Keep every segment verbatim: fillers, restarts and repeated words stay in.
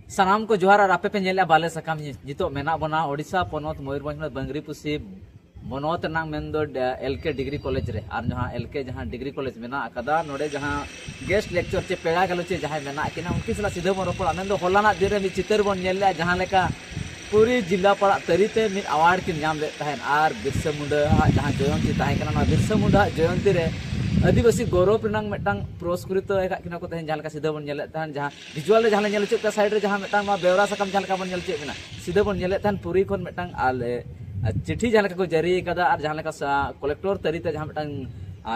ᱥᱟᱱᱟᱢ ᱠᱚ ᱡᱚᱦᱟᱨ᱾ ᱟᱨ ᱟᱯᱮ ᱯᱮ ᱧᱮᱞᱮᱫᱼᱟ ᱵᱟᱞᱮ ᱥᱟᱠᱟᱢ᱾ ᱱᱤᱛᱚᱜ ᱢᱮᱱᱟᱜ ᱵᱚᱱᱟ ᱳᱰᱤᱥᱟ ᱯᱚᱱᱚᱛ ᱢᱚᱭᱩᱨᱵᱷᱚᱸᱡᱽ ᱯᱚᱱᱚᱛ ᱵᱟᱝᱨᱤᱯᱩᱥᱤ ᱵᱚᱱᱚᱛ ᱨᱮᱱᱟᱜ ᱢᱮᱱᱫᱚ ᱮᱞ ᱠᱮ ᱰᱤᱜᱽᱨᱤ ᱠᱚᱞᱮᱡᱽ ᱨᱮ᱾ ᱟᱨ ᱡᱟᱦᱟᱸ ᱮᱞ ᱠᱮ ᱡᱟᱦᱟᱸ ᱰᱤᱜᱽᱨᱤ ᱠᱚᱞᱮᱡᱽ ᱢᱮᱱᱟᱜ ᱟᱠᱟᱫᱟ, ᱱᱚᱰᱮ ᱡᱟᱦᱟᱸ ᱜᱮᱥᱴ ᱞᱮᱠᱪᱟᱨ ᱪᱮ ᱯᱮᱲᱟ ᱜᱟᱞᱚᱪ ᱪᱮ ᱡᱟᱦᱟᱸᱭ ᱢᱮᱱᱟᱜ ᱠᱤᱱᱟ, ᱩᱱᱠᱤᱱ ᱥᱟᱞᱟᱜ ᱥᱤᱫᱷᱟᱹ ᱵᱚᱱ ᱨᱚᱯᱚᱲᱟ᱾ ᱢᱮᱱᱫᱚ ᱦᱚᱞᱟᱱᱟᱜ ᱫᱤᱱ ᱨᱮ ᱢᱤᱫ ᱪᱤᱛᱟᱹᱨ ᱵᱚᱱ ᱧᱮᱞ ᱞᱮᱜᱼᱟ, ᱡᱟᱦᱟᱸ ᱞᱮᱠᱟ ᱯᱩᱨᱤ ᱡᱤᱞᱟ ᱯᱟᱲᱟᱜ ᱛᱟᱹᱨᱤ ᱛᱮ ᱢᱤᱫ ᱟᱣᱟᱨᱰ ᱠᱤᱱ ᱧᱟᱢ ᱞᱮᱫ ᱛᱟᱦᱮᱸᱫ᱾ ᱟᱨ ᱵᱤᱨᱥᱟ ᱢᱩᱱᱰᱟ ᱟᱜ ᱡᱟᱦᱟᱸ ᱡᱚᱭᱚᱱᱛᱤ ᱛᱟᱦᱮᱸ ᱠᱟᱱᱟ, ᱱᱚᱣᱟ ᱵᱤᱨᱥᱟ ᱢᱩᱱᱰᱟ ᱟᱜ ᱡᱚᱭᱚᱱᱛᱤ ᱨᱮ ᱟᱹᱫᱤᱵᱟᱹᱥᱤ ᱜᱚᱨᱚᱵᱽ ᱨᱮᱱᱟᱜ ᱢᱤᱫᱴᱟᱝ ᱯᱩᱨᱚᱥᱠᱨᱤᱛᱚ ᱟᱠᱟᱫ ᱠᱤᱱᱟ ᱠᱚ ᱛᱟᱦᱮᱸᱫ, ᱡᱟᱦᱟᱸ ᱞᱮᱠᱟ ᱥᱤᱫᱷᱟᱹ ᱵᱚᱱ ᱧᱮᱞᱮᱫ ᱛᱟᱦᱮᱸᱫ, ᱡᱟᱦᱟᱸ ᱵᱷᱤᱡᱩᱣᱟᱞ ᱨᱮ ᱡᱟᱦᱟᱸ ᱞᱮ ᱧᱮᱞ ᱦᱚᱪᱚᱭᱮᱫ ᱛᱟᱦᱮᱸ ᱥᱟᱭᱤᱰ ᱨᱮ, ᱡᱟᱦᱟᱸ ᱢᱤᱫᱴᱟᱝ ᱱᱚᱣᱟ ᱵᱮᱣᱨᱟ ᱥᱟᱠᱟᱢ ᱡᱟᱦᱟᱸ ᱞᱮᱠᱟ ᱵᱚᱱ ᱧᱮᱞ ᱦᱚᱪᱚᱭᱮᱫ ᱵᱮᱱᱟ, ᱥᱤᱫᱷᱟᱹ ᱵᱚᱱ ᱧᱮᱞᱮᱫ ᱛᱟᱦᱮᱸᱫ ᱯᱩᱨᱤ ᱠᱷᱚᱱ ᱢᱤᱫᱴᱟᱝ ᱟᱞᱮ ᱪᱤᱴᱷᱤ ᱡᱟᱦᱟᱸ ᱞᱮᱠᱟ ᱠᱚ ᱡᱟᱹᱨᱤ ᱟᱠᱟᱫᱟ, ᱟᱨ ᱡᱟᱦᱟᱸ ᱞᱮᱠᱟ ᱠᱚᱞᱮᱠᱴᱚᱨ ᱛᱟᱹᱨᱤ ᱛᱮ ᱡᱟᱦᱟᱸ ᱢᱤᱫᱴᱟᱝ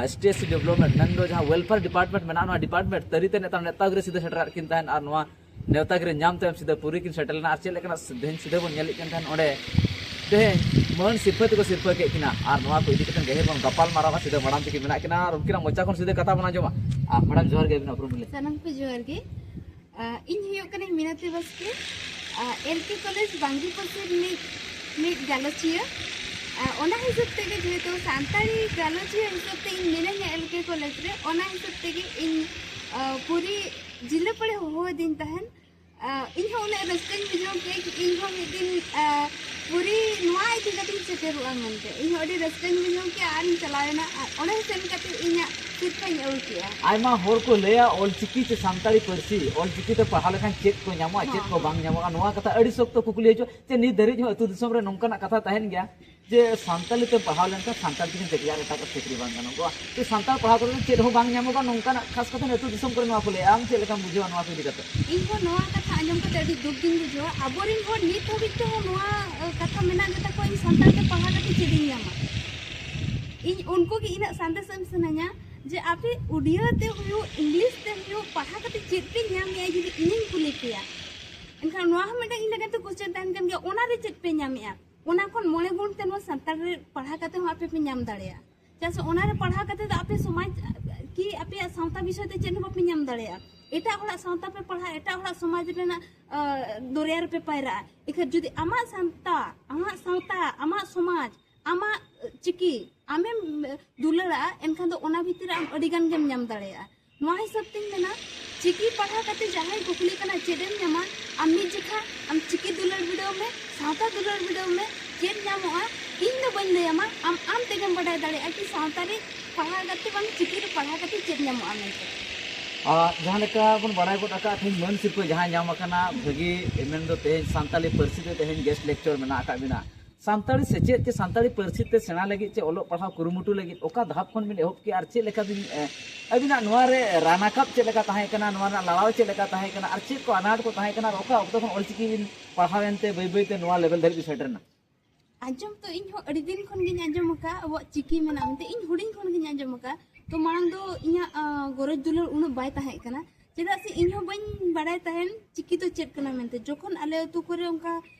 S T S C development ᱢᱮᱱᱫᱚ ᱡᱟᱦᱟᱸ ᱣᱮᱞᱯᱷᱮᱭᱟᱨ ᱰᱤᱯᱟᱨᱴᱢᱮᱱᱴ ᱢᱮᱱᱟᱜᱼᱟ, ᱱᱚᱣᱟ ᱰᱤᱯᱟᱨᱴᱢᱮᱱᱴ ᱛᱟᱹᱨᱤ ᱛᱮ ᱱᱮᱛᱟᱨ ᱱᱮᱣᱛᱟ ᱜᱤᱨᱟᱹ ᱥᱤᱫᱷᱟᱹ ᱥᱮᱴᱮᱨᱟᱫ ᱠᱤᱱ ᱛᱟᱦᱮᱸᱫ᱾ ᱟᱨ ᱱᱚᱣᱟ ᱱᱮᱣᱛᱟ ᱜᱤᱨᱟᱹ ᱧᱟᱢ ᱛᱟᱭᱚᱢ ᱥᱤᱫᱷᱟᱹ ᱯᱩᱨᱤ ᱠᱤᱱ ᱥᱮᱴᱮᱨ ᱞᱮᱱᱟ᱾ ᱟᱨ ᱪᱮᱫ ᱞᱮᱠᱟᱱᱟᱜ ᱛᱮᱦᱮᱧ ᱥᱤᱫᱷᱟᱹ ᱵᱚᱱ ᱧᱮᱞᱮᱫ ᱠᱟᱱ ᱛᱟᱦᱮᱸᱫ ᱚᱸᱰᱮ, ᱛᱮᱦᱮᱧ ᱢᱟᱹᱱ ᱥᱤᱨᱯᱷᱟᱹ ᱛᱮᱠᱚ ᱥᱤᱨᱯᱷᱟᱹ ᱠᱮᱫ ᱠᱤᱱᱟ᱾ ᱟᱨ ᱱᱚᱣᱟ ᱠᱚ ᱤᱫᱤ ᱠᱟᱛᱮ ᱜᱟᱹᱦᱤᱨ ᱵᱚᱱ ᱜᱟᱯᱟᱞ ᱢᱟᱨᱟᱣᱟ᱾ ᱥᱤᱫᱷᱟᱹ ᱢᱟᱲᱟᱝ ᱛᱮᱠᱤᱱ ᱢᱮᱱᱟᱜ ᱠᱤᱱᱟ ᱟᱨ ᱩᱱᱠᱤᱱᱟᱜ ᱢᱚᱪᱟ ᱠᱷᱚᱱ ᱥᱤᱫᱷᱟᱹ ᱠᱟᱛᱷᱟ ᱵᱚᱱ ᱟᱸᱡᱚᱢᱟ᱾ ᱟᱨ ᱢᱮᱰᱟᱢ, ᱡᱚᱦᱟᱨ ᱜᱮ, ᱟᱹᱵᱤᱱᱟᱜ ᱩᱯᱨᱩᱢ ᱵᱤᱱ ᱞᱟᱹᱭ᱾ ᱥᱟᱱᱟᱢ ᱠᱚ ᱡᱚᱦᱟᱨ ᱜᱮ᱾ ᱟᱸ, ᱤᱧ ᱦᱩᱭᱩᱜ ᱠᱟᱹᱱᱟᱹᱧ ᱢᱤᱱᱚᱛᱤ ᱵᱟᱥᱠᱮ, ᱟᱸ, ᱮᱞ ᱠᱮ ᱠᱚᱞᱮᱡᱽ ᱵᱟᱝᱜᱤ ᱯᱟᱹᱨᱥᱤ ᱨᱤᱱᱤᱡ ᱢᱤᱫ ᱜᱟᱞᱚᱪᱤᱭᱟᱹ᱾ ᱟᱸ, ᱚᱱᱟ ᱦᱤᱥᱟᱹᱵ ᱛᱮᱜᱮ, ᱡᱮᱦᱮᱛᱩ ᱥᱟᱱᱛᱟᱲᱤ ᱜᱟᱞᱚᱪᱤᱭᱟᱹ ᱦᱤᱥᱟᱹᱵ ᱛᱮ ᱤᱧ ᱢᱤᱱᱟᱹᱧᱟ ᱮᱞ ᱠᱮ ᱠᱚᱞᱮᱡᱽ ᱨᱮ, ᱚᱱᱟ ᱦᱤᱥᱟᱹᱵ ᱛᱮᱜᱮ ᱤᱧ, ᱟᱸ, ᱯᱩᱨᱤ ᱡᱤᱞᱟᱹ ᱯᱟᱲᱮ ᱦᱚᱦᱚ ᱟᱹᱫᱤᱧ ᱛᱟᱦᱮᱸᱱ᱾ ᱟᱸ, ᱤᱧ ᱦᱚᱸ ᱩᱱᱟᱹᱜ ᱨᱟᱹᱥᱠᱟᱹᱧ ᱵᱩᱡᱷᱟᱹᱣ ᱠᱮᱫ ᱠᱤ ᱤᱧ ᱦᱚᱸ ᱢᱤᱫ ᱫᱤᱱ, ᱟᱸ, ᱯᱩᱨᱤ ᱱᱚᱣᱟ ᱤᱫᱤ ᱠᱟᱛᱮᱧ ᱥᱮᱴᱮᱨᱚᱜᱼᱟ ᱢᱮᱱᱛᱮ ᱤᱧ ᱦᱚᱸ ᱟᱹᱰᱤ ᱨᱟᱹᱥᱠᱟᱹᱧ ᱵᱩᱡᱷᱟᱹᱣ ᱠᱮᱫᱼᱟ᱾ ᱟᱨᱤᱧ ᱪᱟᱞᱟᱣᱮᱱᱟ, ᱟᱨ ᱚᱸᱰᱮ ᱥᱮᱱ ᱠᱟᱛᱮ ᱤᱧᱟᱹᱜ ᱥᱤᱨᱯᱷᱟᱹᱧ ᱟᱹᱜᱩ ᱠᱮᱫᱼᱟ᱾ ᱟᱭᱢᱟ ᱦᱚᱲ ᱠᱚ ᱞᱟᱹᱭᱟ ᱚᱞᱪᱤᱠᱤ ᱪᱮ ᱥᱟᱱᱛᱟᱲᱤ ᱯᱟᱹᱨᱥᱤ, ᱚᱞᱪᱤᱠᱤ ᱛᱮ ᱯᱟᱲᱦᱟᱣ ᱞᱮᱠᱷᱟᱱ ᱪᱮᱫ ᱠᱚ ᱧᱟᱢᱚᱜᱼᱟ, ᱪᱮᱫ ᱠᱚ ᱵᱟᱝ ᱧᱟᱢᱚᱜᱼᱟ, ᱱᱚᱣᱟ ᱠᱟᱛᱷᱟ ᱟᱹᱰᱤ ᱥᱚᱠᱛᱚ ᱠᱩᱠᱞᱤ ᱦᱤᱡᱩᱜᱼᱟ᱾ ᱪᱮ ᱱᱤᱛ ᱫᱷᱟᱹᱨᱤᱡ ᱦᱚᱸ ᱟᱹᱛᱩ ᱫᱤᱥᱚᱢ ᱨᱮ ᱱᱚᱝᱠᱟᱱᱟᱜ ᱠᱟᱛᱷᱟ ᱛᱟᱦᱮᱱ ᱜᱮᱭᱟ ᱡᱮ ᱥᱟᱱᱛᱟᱲᱤ ᱛᱮᱢ ᱯᱟᱲᱦᱟᱣ ᱞᱮᱱᱠᱷᱟᱱ ᱥᱟᱱᱛᱟᱲ ᱛᱮᱜᱮᱢ ᱪᱟᱹᱠᱨᱤᱭᱟ, ᱟᱨ ᱮᱴᱟᱜ ᱪᱟᱹᱠᱨᱤ ᱵᱟᱝ ᱜᱟᱱᱚᱜᱚᱜᱼᱟ? ᱡᱮ ᱥᱟᱱᱛᱟᱲ ᱯᱟᱲᱦᱟᱣ ᱠᱟᱛᱮ ᱪᱮᱫ ᱦᱚᱸ ᱵᱟᱝ ᱧᱟᱢᱚᱜᱼᱟ, ᱱᱚᱝᱠᱟᱱᱟᱜ ᱠᱷᱟᱥ ᱠᱟᱛᱮ ᱟᱹᱛᱩ ᱫᱤᱥᱚᱢ ᱠᱚᱨᱮ ᱱᱚᱣᱟ ᱠᱚ ᱞᱟᱹᱭᱟ᱾ ᱟᱢ ᱪᱮᱫ ᱞᱮᱠᱟᱢ ᱵᱩᱡᱷᱟᱹᱣᱟ ᱱᱚᱣᱟ ᱠᱚ ᱤᱫᱤ ᱠᱟᱛᱮ? ᱤᱧ ᱦᱚᱸ ᱱᱚᱣᱟ ᱠᱟᱛᱷᱟ ᱟᱸᱡᱚᱢ ᱠᱟᱛᱮ ᱟᱹᱰᱤ ᱫᱩᱠ ᱜᱤᱧ ᱵᱩᱡᱷᱟᱹᱣᱟ᱾ ᱟᱵᱚᱨᱮᱱ ᱦᱚᱲ ᱱᱤᱛ ᱦᱟᱹᱵᱤᱡ ᱛᱮᱦᱚᱸ ᱱᱚᱣᱟ, ᱟᱹ, ᱠᱟᱛᱷᱟ ᱢᱮᱱᱟᱜ ᱜᱮᱛᱟ ᱠᱚᱣᱟ, ᱤᱧ ᱥᱟᱱᱛᱟᱲ ᱛᱮ ᱯᱟᱲᱦᱟᱣ ᱠᱟᱛᱮ ᱪᱮᱫ ᱤᱧ ᱧᱟᱢᱟ? ᱤᱧ ᱩᱱᱠᱩ ᱜᱮ ᱤᱱᱟᱹᱜ ᱥᱟᱸᱫᱮᱥ ᱮᱢ ᱥᱟᱱᱟᱧᱟ ᱡᱮ ᱟᱯᱮ ᱩᱰᱤᱭᱟᱹ ᱛᱮ ᱦᱩᱭᱩᱜ, ᱤᱝᱞᱤᱥ ᱛᱮ ᱦᱩᱭᱩᱜ, ᱯᱟᱲᱦᱟᱣ ᱠᱟᱛᱮ ᱪᱮᱫ ᱯᱮ ᱧᱟᱢᱮᱜᱼᱟ ᱡᱩᱫᱤ ᱤᱧᱤᱧ ᱠᱩᱞᱤ ᱯᱮᱭᱟ, ᱮᱱᱠᱷᱟᱱ ᱱᱚᱣᱟ ᱦᱚᱸ ᱢᱤᱫᱴᱟᱝ ᱤᱧ ᱞᱟᱹᱜᱤᱫ ᱛᱮ ᱠᱚᱥᱪᱮᱱ ᱛᱟᱦᱮᱱ ᱠᱟᱱ ᱜᱮᱭᱟ, ᱚᱱᱟ ᱨᱮ ᱪᱮᱫ ᱯᱮ ᱧᱟᱢᱮᱜᱼᱟ? ᱚᱱᱟ ᱠᱷᱚᱱ ᱢᱚᱬᱮ ᱜᱩᱱ ᱛᱮ ᱱᱚᱣᱟ ᱥᱟᱱᱛᱟᱲ ᱨᱮ ᱯᱟᱲᱦᱟᱣ ᱠᱟᱛᱮ ᱦᱚᱸ ᱟᱯᱮ ᱯᱮ ᱧᱟᱢ ᱫᱟᱲᱮᱭᱟᱜᱼᱟ᱾ ᱪᱮᱫᱟᱜ ᱥᱮ ᱚᱱᱟ ᱨᱮ ᱯᱟᱲᱦᱟᱣ ᱠᱟᱛᱮ ᱫᱚ ᱟᱯᱮ ᱥᱚᱢᱟᱡᱽ ᱠᱤ ᱟᱯᱮᱭᱟᱜ ᱥᱟᱶᱛᱟ ᱵᱤᱥᱚᱭ ᱛᱮ ᱪᱮᱫ ᱦᱚᱸ ᱵᱟᱯᱮ ᱧᱟᱢ ᱫᱟᱲᱮᱭᱟᱜᱼᱟ᱾ ᱮᱴᱟᱜ ᱦᱚᱲᱟᱜ ᱥᱟᱶᱛᱟ ᱯᱮ ᱯᱟᱲᱦᱟᱜᱼᱟ, ᱮᱴᱟᱜ ᱦᱚᱲᱟᱜ ᱥᱚᱢᱟᱡᱽ ᱨᱮᱱᱟᱜ, ᱟᱸ, ᱫᱚᱨᱭᱟ ᱨᱮᱯᱮ ᱯᱟᱭᱨᱟᱜᱼᱟ᱾ ᱮᱱᱠᱷᱟᱱ ᱡᱩᱫᱤ ᱟᱢᱟᱜ ᱥᱟᱶᱛᱟ, ᱟᱢᱟᱜ ᱥᱟᱶᱛᱟ, ᱟᱢᱟᱜ ᱥᱚᱢᱟᱡᱽ, ᱟᱢᱟᱜ ᱪᱤᱠᱤ ᱟᱢᱮᱢ ᱫᱩᱞᱟᱹᱲᱟᱜᱼᱟ, ᱮᱱᱠᱷᱟᱱ ᱫᱚ ᱚᱱᱟ ᱵᱷᱤᱛᱤᱨ ᱨᱮ ᱟᱢ ᱟᱹᱰᱤ ᱜᱟᱱ ᱜᱮᱢ ᱧᱟᱢ ᱫᱟᱲᱮᱭᱟᱜᱼᱟ᱾ ᱱᱚᱣᱟ ᱦᱤᱥᱟᱹᱵ ᱛᱤᱧ ᱢᱮᱱᱟ, ᱪᱤᱠᱤ ᱯᱟᱲᱦᱟᱣ ᱠᱟᱛᱮ ᱡᱟᱦᱟᱸᱭ ᱠᱩᱠᱞᱤ ᱠᱟᱱᱟ, ᱪᱮᱫ ᱮᱢ ᱧᱟᱢᱟ? ᱟᱢ ᱫᱟᱲᱮᱭᱟᱜᱼᱟ ᱠᱤ ᱥᱟᱶᱛᱟᱞᱤ ᱯᱟᱲᱦᱟᱣ ᱠᱟᱛᱮ ᱵᱟᱝ ᱪᱤᱠᱤ ᱨᱮ ᱯᱟᱲᱦᱟᱣ ᱠᱟᱛᱮ ᱪᱮᱫ ᱧᱟᱢᱚᱜᱼᱟ ᱢᱮᱱᱛᱮ? ᱟᱨ ᱡᱟᱦᱟᱸ ᱞᱮᱠᱟ ᱵᱚᱱ ᱵᱟᱲᱟᱭ ᱜᱚᱫ ᱟᱠᱟᱫ, ᱛᱮᱦᱮᱧ ᱢᱟᱹᱱ ᱥᱤᱨᱯᱟᱹ ᱡᱟᱦᱟᱸ ᱧᱟᱢ ᱟᱠᱟᱱᱟ, ᱵᱷᱟᱹᱜᱤ ᱢᱮᱱᱫᱚ ᱛᱮᱦᱮᱧ ᱥᱟᱱᱛᱟᱲᱤ ᱯᱟᱹᱨᱥᱤ ᱛᱮ ᱛᱮᱦᱮᱧ ᱜᱮᱥᱴ ᱞᱮᱠᱪᱟᱨ ᱢᱮᱱᱟᱜ ᱟᱠᱟᱫ ᱵᱤᱱᱟ᱾ ᱥᱟᱱᱛᱟᱲᱤ ᱥᱮᱪᱮᱫ ᱪᱮ ᱥᱟᱱᱛᱟᱲᱤ ᱯᱟᱹᱨᱥᱤ ᱛᱮ ᱥᱮᱬᱟ ᱞᱟᱹᱜᱤᱫ ᱪᱮ ᱚᱞᱚᱜ ᱯᱟᱲᱦᱟᱣ ᱠᱩᱨᱩᱢᱩᱴᱩ ᱞᱟᱹᱜᱤᱫ ᱚᱠᱟ ᱫᱷᱟᱯ ᱠᱷᱚᱱ ᱵᱤᱱ ᱮᱦᱚᱵ ᱠᱮᱜᱼᱟ ᱟᱨ ᱪᱮᱫ ᱞᱮᱠᱟ ᱵᱤᱱ, ᱮ, ᱟᱹᱵᱤᱱᱟᱜ ᱱᱚᱣᱟ ᱨᱮ ᱨᱟᱱᱟᱠᱟᱵ ᱪᱮᱫ ᱞᱮᱠᱟ ᱛᱟᱦᱮᱸ ᱠᱟᱱᱟ, ᱱᱚᱣᱟ ᱨᱮᱱᱟᱜ ᱞᱟᱲᱟᱣ ᱪᱮᱫ ᱞᱮᱠᱟ ᱛᱟᱦᱮᱸ ᱠᱟᱱᱟ ᱟᱨ ᱪᱮᱫ ᱠᱚ ᱟᱱᱟᱴ ᱠᱚ ᱛᱟᱦᱮᱸ ᱠᱟᱱᱟ ᱟᱨ ᱚᱠᱟ ᱚᱠᱛᱚ ᱠᱷᱚᱱ ᱚᱞᱪᱤᱠᱤ ᱵᱤᱱ ᱯᱟᱲᱦᱟᱣ ᱮᱱᱛᱮ ᱵᱟᱹᱭ ᱵᱟᱹᱭ ᱛᱮ ᱱᱚᱣᱟ ᱞᱮᱵᱮᱞ ᱫᱷᱟᱹᱨᱤᱡ ᱵᱤᱱ ᱥᱮᱴᱮᱨ ᱮᱱᱟ? ᱟᱸᱡᱚᱢ ᱛᱚ ᱤᱧ ᱦᱚᱸ ᱟᱹᱰᱤ ᱫᱤᱱ ᱠᱷᱚᱱ ᱜᱤᱧ ᱟᱸᱡᱚᱢ ᱟᱠᱟᱫ ᱟᱵᱚᱣᱟᱜ ᱪᱤᱠᱤ ᱢᱮᱱᱟᱜᱼᱟ ᱢᱮᱱᱛᱮ, ᱤᱧ ᱦᱩᱰᱤᱧ ᱠᱷᱚᱱ ᱜᱤᱧ ᱟᱸᱡᱚᱢ ᱟᱠᱟᱫ᱾ ᱛᱚ ᱢᱟᱲᱟᱝ ᱫᱚ ᱤᱧᱟᱹᱜ, ᱟ, ᱜᱚᱨᱚᱡᱽ ᱫᱩᱞᱟᱹᱲ ᱩᱱᱟᱹᱜ ᱵᱟᱭ ᱛᱟᱦᱮᱸ ᱠᱟᱱᱟ, ᱪᱮᱫᱟᱜ ᱥᱮ ᱤᱧ ᱦᱚᱸ ᱵᱟᱹᱧ ᱵᱟᱲᱟᱭ ᱛᱟᱦᱮᱱ ᱪᱤᱠᱤ ᱫᱚ ᱪᱮᱫ ᱠᱟᱱᱟ ᱢᱮᱱᱛᱮ᱾ ᱡᱚᱠᱷᱚᱱ ᱟᱞᱮ ᱟᱹᱛᱩ ᱠᱚᱨᱮ ᱚᱱᱠᱟ,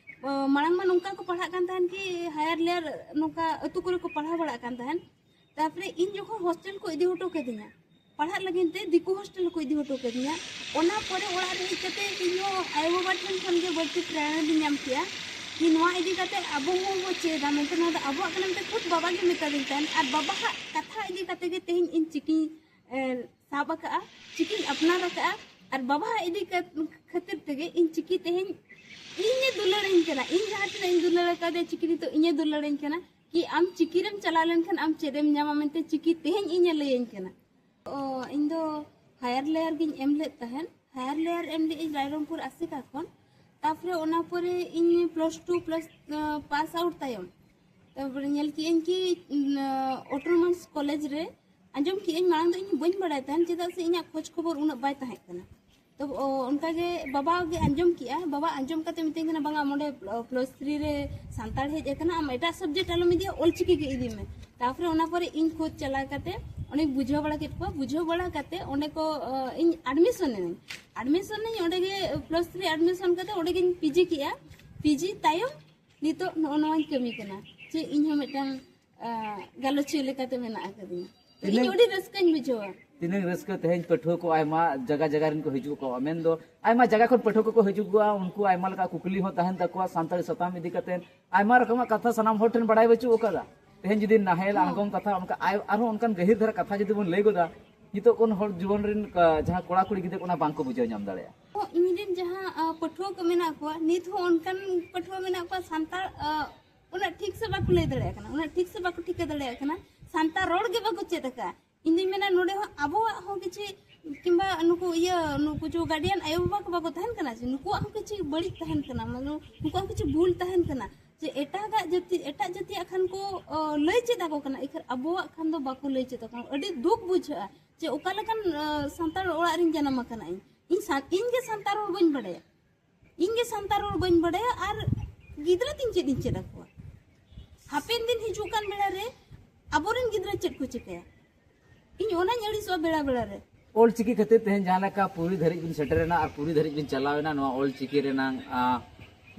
ᱟ, ᱢᱟᱲᱟᱝ ᱢᱟ ᱱᱚᱝᱠᱟ ᱠᱚ ᱯᱟᱲᱦᱟᱜ ᱠᱟᱱ ᱛᱟᱦᱮᱱ ᱠᱤ ᱦᱟᱭᱟᱨ ᱞᱮᱭᱟᱨ ᱱᱚᱝᱠᱟ ᱟᱹᱛᱩ ᱠᱚᱨᱮ ᱠᱚ ᱯᱟᱲᱦᱟᱣ ᱵᱟᱲᱟᱜ ᱠᱟᱱ ᱛᱟᱦᱮᱱ᱾ ᱛᱟᱨᱯᱚᱨᱮ ᱤᱧ ᱡᱚᱠᱷᱚᱱ ᱦᱳᱥᱴᱮᱞ ᱠᱚ ᱤᱫᱤ ᱦᱚᱴᱚ ᱠᱟᱹᱫᱤᱧᱟ, ᱯᱟᱲᱦᱟᱜ ᱞᱟᱹᱜᱤᱫ ᱛᱮ ᱫᱤᱠᱩ ᱦᱳᱥᱴᱮᱞ ᱠᱚ ᱤᱫᱤ ᱦᱚᱴᱚ ᱠᱟᱹᱫᱤᱧᱟ᱾ ᱚᱱᱟ ᱯᱚᱨᱮ ᱚᱲᱟᱜ ᱨᱮ ᱦᱮᱡ ᱠᱟᱛᱮ ᱤᱧ ᱦᱚᱸ ᱟᱭᱳᱼᱵᱟᱵᱟ ᱴᱷᱮᱱ ᱠᱷᱚᱱ ᱜᱮ ᱵᱟᱹᱲᱛᱤ ᱯᱨᱮᱨᱚᱱᱟ ᱫᱚᱧ ᱧᱟᱢ ᱠᱮᱜᱼᱟ ᱠᱤ ᱱᱚᱣᱟ ᱤᱫᱤ ᱠᱟᱛᱮ ᱟᱵᱚ ᱦᱚᱸ ᱵᱚ ᱪᱮᱫᱟ ᱢᱮᱱᱛᱮ᱾ ᱱᱚᱣᱟ ᱫᱚ ᱟᱵᱚᱣᱟᱜ ᱠᱟᱱᱟ ᱢᱮᱱᱛᱮ ᱠᱷᱩᱫ ᱵᱟᱵᱟ ᱜᱮ ᱢᱮᱛᱟᱫᱤᱧ ᱛᱟᱦᱮᱱ᱾ ᱟᱨ ᱵᱟᱵᱟᱣᱟᱜ ᱠᱟᱛᱷᱟ ᱤᱫᱤ ᱠᱟᱛᱮ ᱜᱮ ᱛᱮᱦᱮᱧ ᱤᱧ ᱪᱤᱠᱤᱧ, ᱮ, ᱥᱟᱵ ᱟᱠᱟᱫᱼᱟ, ᱪᱤᱠᱤᱧ ᱟᱯᱱᱟᱨ ᱟᱠᱟᱫᱼᱟ᱾ ᱟᱨ ᱵᱟᱵᱟᱣᱟᱜ ᱤᱫᱤ ᱠᱟᱛ-, ᱠᱷᱟᱹᱛᱤᱨ ᱛᱮᱜᱮ ᱤᱧ ᱪᱤᱠᱤ ᱛᱮᱦᱮᱧ ᱤᱧᱮ ᱫᱩᱞᱟᱹᱲᱟᱹᱧ ᱠᱟᱱᱟ᱾ ᱤᱧ ᱡᱟᱦᱟᱸ ᱛᱤᱱᱟᱹᱜ ᱤᱧ ᱫᱩᱞᱟᱹᱲ ᱟᱠᱟᱫᱮᱭᱟ ᱪᱤᱠᱤ, ᱱᱤᱛᱚᱜ ᱤᱧᱮ ᱫᱩᱞᱟᱹᱲᱟᱹᱧ ᱠᱟᱱᱟ ᱠᱤ ᱟᱢ ᱪᱤᱠᱤ ᱨᱮᱢ ᱪᱟᱞᱟᱣ ᱞᱮᱱᱠᱷᱟᱱ ᱟᱢ ᱪᱮᱫ ᱮᱢ ᱧᱟᱢᱟ ᱢᱮᱱᱛᱮ ᱪᱤᱠᱤ ᱛᱮᱦᱮᱧ ᱤᱧᱮ ᱞᱟᱹᱭᱟᱹᱧ ᱠᱟᱱᱟ᱾ ᱚ, ᱤᱧ ᱫᱚ ᱦᱟᱭᱟᱨ ᱞᱮᱭᱟᱨ ᱜᱤᱧ ᱮᱢ ᱞᱮᱫ ᱛᱟᱦᱮᱸᱫ᱾ ᱦᱟᱭᱟᱨ ᱞᱮᱭᱟᱨ ᱮᱢ ᱞᱮᱫᱟᱹᱧ ᱨᱟᱭᱨᱚᱝᱯᱩᱨ ᱟᱥᱮᱠᱟ ᱠᱷᱚᱱ᱾ ᱛᱟᱨᱯᱚᱨᱮ ᱚᱱᱟ ᱯᱚᱨᱮ ᱤᱧ ᱯᱞᱟᱥ ᱴᱩ ᱯᱞᱟᱥ, ᱟᱸ, ᱯᱟᱥ ᱟᱣᱩᱴ ᱛᱟᱭᱚᱢ, ᱛᱟᱨᱯᱚᱨᱮ ᱧᱮᱞ ᱠᱮᱜᱼᱟᱹᱧ ᱠᱤ, ᱩᱸ, ᱚᱴᱳᱱᱚᱢᱟᱥ ᱠᱚᱞᱮᱡᱽ ᱨᱮ ᱟᱸᱡᱚᱢ ᱠᱮᱜᱼᱟᱹᱧ᱾ ᱢᱟᱲᱟᱝ ᱫᱚ ᱤᱧ ᱵᱟᱹᱧ ᱵᱟᱲᱟᱭ ᱛᱟᱦᱮᱸᱫ, ᱪᱮᱫᱟᱜ ᱥᱮ ᱤᱧᱟᱹᱜ ᱠᱷᱳᱡᱽ ᱠᱷᱚᱵᱚᱨ ᱩᱱᱟᱹᱜ ᱵᱟᱭ ᱛᱟᱦᱮᱸ ᱠᱟᱱᱟ᱾ ᱛᱚ, ᱚ, ᱚᱱᱠᱟ ᱜᱮ ᱵᱟᱵᱟ ᱜᱮ ᱟᱸᱡᱚᱢ ᱠᱮᱜᱼᱟ᱾ ᱵᱟᱵᱟ ᱟᱸᱡᱚᱢ ᱠᱟᱛᱮ ᱢᱤᱛᱟᱹᱧ ᱠᱟᱱᱟ, "ᱵᱟᱝᱟ, ᱚᱸᱰᱮ ᱯᱞᱟᱥ ᱛᱷᱨᱤ ᱨᱮ ᱥᱟᱱᱛᱟᱲ ᱦᱮᱡ ᱟᱠᱟᱱᱟ, ᱟᱢ ᱮᱴᱟᱜ ᱥᱟᱵᱡᱮᱠᱴ ᱟᱞᱚᱢ ᱤᱫᱤᱭᱟ, ᱚᱞᱪᱤᱠᱤ ᱜᱮ ᱤᱫᱤ ᱢᱮ᱾" ᱛᱟᱨᱯᱚᱨᱮ ᱚᱱᱟ ᱯᱚᱨᱮ ᱤᱧ ᱠᱷᱳᱡᱽ ᱪᱟᱞᱟᱣ ᱠᱟᱛᱮ ᱚᱸᱰᱮᱧ ᱵᱩᱡᱷᱟᱹᱣ ᱵᱟᱲᱟ ᱠᱮᱫ ᱠᱚᱣᱟ᱾ ᱵᱩᱡᱷᱟᱹᱣ ᱵᱟᱲᱟ ᱠᱟᱛᱮ ᱚᱸᱰᱮ ᱠᱚ, ᱚ, ᱤᱧ ᱟᱰᱢᱤᱥᱚᱱ ᱮᱱᱟᱹᱧ᱾ ᱟᱰᱢᱤᱥᱚᱱ ᱮᱱᱟᱹᱧ ᱚᱸᱰᱮ ᱜᱮ, ᱯᱞᱟᱥ ᱛᱷᱨᱤ ᱟᱰᱢᱤᱥᱚᱱ ᱠᱟᱛᱮ ᱚᱸᱰᱮ ᱜᱤᱧ ᱯᱤᱡᱤ ᱠᱮᱜᱼᱟ᱾ ᱯᱤᱡᱤ ᱛᱟᱭᱚᱢ ᱱᱤᱛᱚᱜ ᱱᱚᱜᱼᱚ ᱱᱚᱣᱟᱧ ᱠᱟᱹᱢᱤ ᱠᱟᱱᱟ, ᱡᱮ ᱤᱧ ᱦᱚᱸ ᱢᱤᱫᱴᱟᱝ, ᱟ, ᱜᱟᱞᱚᱪᱤᱭᱟᱹ ᱞᱮᱠᱟᱛᱮ ᱢᱮᱱᱟᱜ ᱟᱠᱟᱫᱤᱧᱟ᱾ ᱛᱚ ᱤᱧ ᱛᱤᱱᱟᱹᱜ ᱟᱹᱰᱤ ᱨᱟᱹᱥᱠᱟᱹᱧ ᱵᱩᱡᱷᱟᱹᱣᱟ᱾ ᱛᱤᱱᱟᱹᱜ ᱨᱟᱹᱥᱠᱟᱹ ᱛᱮᱦᱮᱧ ᱯᱟᱹᱴᱷᱩᱣᱟᱹ ᱠᱚ ᱟᱭᱢᱟ ᱡᱟᱭᱜᱟ ᱡᱟᱭᱜᱟ ᱨᱮᱱ ᱠᱚ ᱦᱤᱡᱩᱜ ᱠᱚ, ᱢᱮᱱᱫᱚ ᱟᱭᱢᱟ ᱡᱟᱭᱜᱟ ᱠᱷᱚᱱ ᱯᱟᱹᱴᱷᱩᱣᱟᱹ ᱠᱚᱠᱚ ᱦᱤᱡᱩᱜᱚᱜᱼᱟ, ᱩᱱᱠᱩ ᱟᱭᱢᱟ ᱞᱮᱠᱟ ᱠᱩᱠᱞᱤ ᱦᱚᱸ ᱛᱟᱦᱮᱱ ᱛᱟᱠᱚᱣᱟ ᱥᱟᱱᱛᱟᱲᱤ ᱥᱟᱛᱟᱢ ᱤᱫᱤ ᱠᱟᱛᱮ᱾ ᱟᱭᱢᱟ ᱨᱚᱠᱚᱢᱟᱜ ᱠᱟᱛᱷᱟ ᱥᱟᱱᱟᱢ ᱦᱚᱲ ᱴᱷᱮᱱ ᱵᱟᱲᱟᱭ ᱵᱟᱹᱪᱩᱜ ᱟᱠᱟᱫᱟ᱾ ᱛᱮᱦᱮᱧ ᱡᱩᱫᱤ ᱱᱟᱦᱮᱞ, ᱦᱚᱸ᱾ ᱟᱬᱜᱚᱢ ᱠᱟᱛᱷᱟ, ᱚᱱᱠᱟ ᱟᱭ-, ᱟᱨᱦᱚᱸ ᱚᱱᱠᱟᱱ ᱜᱟᱹᱦᱤᱨ ᱫᱷᱟᱨᱟ ᱠᱟᱛᱷᱟ ᱡᱩᱫᱤ ᱵᱚᱱ ᱞᱟᱹᱭ ᱜᱚᱫᱟ, ᱱᱤᱛᱚᱜ ᱠᱚᱱ ᱦᱚᱲ ᱡᱩᱣᱟᱹᱱ ᱨᱮᱱ, ᱟ, ᱡᱟᱦᱟᱸ ᱠᱚᱲᱟ ᱠᱩᱲᱤ ᱜᱤᱫᱽᱨᱟᱹ ᱠᱚ ᱚᱱᱟ ᱵᱟᱝᱠᱚ ᱵᱩᱡᱷᱟᱹᱣ ᱧᱟᱢ ᱫᱟᱲᱮᱭᱟᱜᱼᱟ᱾ ᱦᱚᱸ, ᱤᱧ ᱨᱮᱱ ᱡᱟᱦᱟᱸ, ᱟ, ᱯᱟᱹᱴᱷᱩᱣᱟᱹ ᱠᱚ ᱢᱮᱱᱟᱜ ᱠᱚᱣᱟ, ᱱᱤᱛ ᱦᱚᱸ ᱚᱱᱠᱟᱱ ᱯᱟᱹᱴᱷᱩᱣᱟᱹ ᱢᱮᱱᱟᱜ ᱠᱚᱣᱟ ᱥᱟᱱᱛᱟᱲ, ᱟ, ᱩᱱᱟᱹᱜ ᱴᱷᱤᱠ ᱥᱮ ᱵᱟᱠᱚ ᱞᱟᱹᱭ ᱫᱟᱲᱮᱭᱟᱜ ᱠᱟᱱᱟ, ᱩᱱᱟᱹᱜ ᱴᱷᱤᱠ ᱥᱮ ᱵᱟᱠᱚ ᱴᱷᱤᱠᱟᱹ ᱫᱟᱲᱮᱭᱟᱜ ᱠᱟᱱᱟ᱾ ᱥᱟᱱᱛᱟᱲ ᱨᱚᱲ ᱜᱮ ᱵᱟᱠᱚ ᱪᱮᱫ ᱟᱠᱟᱫᱼᱟ᱾ ᱤᱧ ᱫᱩᱧ ᱢᱮᱱᱟ, ᱱᱚᱰᱮ ᱦᱚᱸ ᱟᱵᱚᱣᱟᱜ ᱦᱚᱸ ᱠᱤᱪᱷᱤ, ᱠᱤᱝᱵᱟ ᱱᱩᱠᱩ ᱤᱭᱟᱹ, ᱱᱩᱠᱩ ᱡᱚ ᱜᱟᱨᱰᱤᱭᱟᱱ ᱟᱭᱳᱼᱵᱟᱵᱟ ᱠᱚ ᱵᱟᱠᱚ ᱛᱟᱦᱮᱱ ᱠᱟᱱᱟ ᱡᱮ, ᱱᱩᱠᱩᱣᱟᱜ ᱦᱚᱸ ᱠᱤᱪᱷᱤ ᱵᱟᱹᱲᱤᱡ ᱛᱟᱦᱮᱱ ᱠᱟᱱᱟ, ᱢᱟᱱᱮ ᱱᱩᱠᱩᱣᱟᱜ ᱦᱚᱸ ᱠᱤᱪᱷᱤ ᱵᱷᱩᱞ ᱛᱟᱦᱮᱱ ᱠᱟᱱᱟ ᱡᱮ ᱮᱴᱟᱜᱟᱜ ᱡᱟᱹᱛᱤ, ᱮᱴᱟᱜ ᱡᱟᱹᱛᱤᱭᱟᱜ ᱠᱷᱟᱱ ᱠᱚ ᱚ, ᱞᱟᱹᱭ ᱪᱮᱫ ᱟᱠᱚ ᱠᱟᱱᱟ, ᱤᱠᱷᱟᱹᱱ ᱟᱵᱚᱣᱟᱜ ᱠᱷᱟᱱ ᱫᱚ ᱵᱟᱠᱚ ᱞᱟᱹᱭ ᱪᱮᱫ ᱟᱠᱚ ᱠᱟᱱᱟ᱾ ᱟᱹᱰᱤ ᱫᱩᱠ ᱵᱩᱡᱷᱟᱹᱜᱼᱟ ᱡᱮ ᱚᱠᱟ ᱞᱮᱠᱟᱱ ᱚ, ᱥᱟᱱᱛᱟᱲ ᱚᱲᱟᱜ ᱨᱤᱧ ᱡᱟᱱᱟᱢ ᱟᱠᱟᱱᱟ᱾ ᱤᱧ ᱤᱧ ᱥᱟᱱ- ᱤᱧ ᱜᱮ ᱥᱟᱱᱛᱟᱲ ᱨᱚᱲ ᱵᱟᱹᱧ ᱵᱟᱲᱟᱭᱟ, ᱤᱧ ᱜᱮ ᱥᱟᱱᱛᱟᱲ ᱨᱚᱲ ᱵᱟᱹᱧ ᱵᱟᱲᱟᱭᱟ, ᱟᱨ ᱜᱤᱫᱽᱨᱟᱹ ᱛᱤᱧ ᱪᱮᱫ ᱤᱧ ᱪᱮᱫ ᱟᱠᱚᱣᱟ? ᱦᱟᱯᱮᱱ ᱫᱤᱱ ᱦᱤᱡᱩᱜ ᱠᱟᱱ ᱵᱮᱲᱟ ᱨᱮ ᱟᱵᱚᱨᱮᱱ ᱜᱤᱫᱽᱨᱟᱹ ᱪᱮᱫ ᱠᱚ ᱪᱤᱠᱟᱹᱭᱟ? ᱤᱧ ᱚᱱᱟᱧ ᱟᱹᱲᱤᱥᱚᱜᱼᱟ ᱵᱮᱲᱟ ᱵᱮᱲᱟ ᱨᱮ᱾ ᱚᱞ ᱪᱤᱠᱤ ᱠᱷᱟᱹᱛᱤᱨ ᱛᱮᱦᱮᱧ ᱡᱟᱦᱟᱸ ᱞᱮᱠᱟ ᱯᱩᱨᱤ ᱫᱷᱟᱹᱨᱤᱡ ᱵᱤᱱ ᱥᱮᱴᱮᱨᱮᱱᱟ ᱟᱨ ᱯᱩᱨᱤ ᱫᱷᱟᱹᱨᱤᱡ ᱵᱤᱱ ᱪᱟᱞᱟᱣᱮᱱᱟ, ᱱᱚᱣᱟ ᱚᱞ ᱪᱤᱠᱤ ᱨᱮᱱᱟᱝ, ᱟ,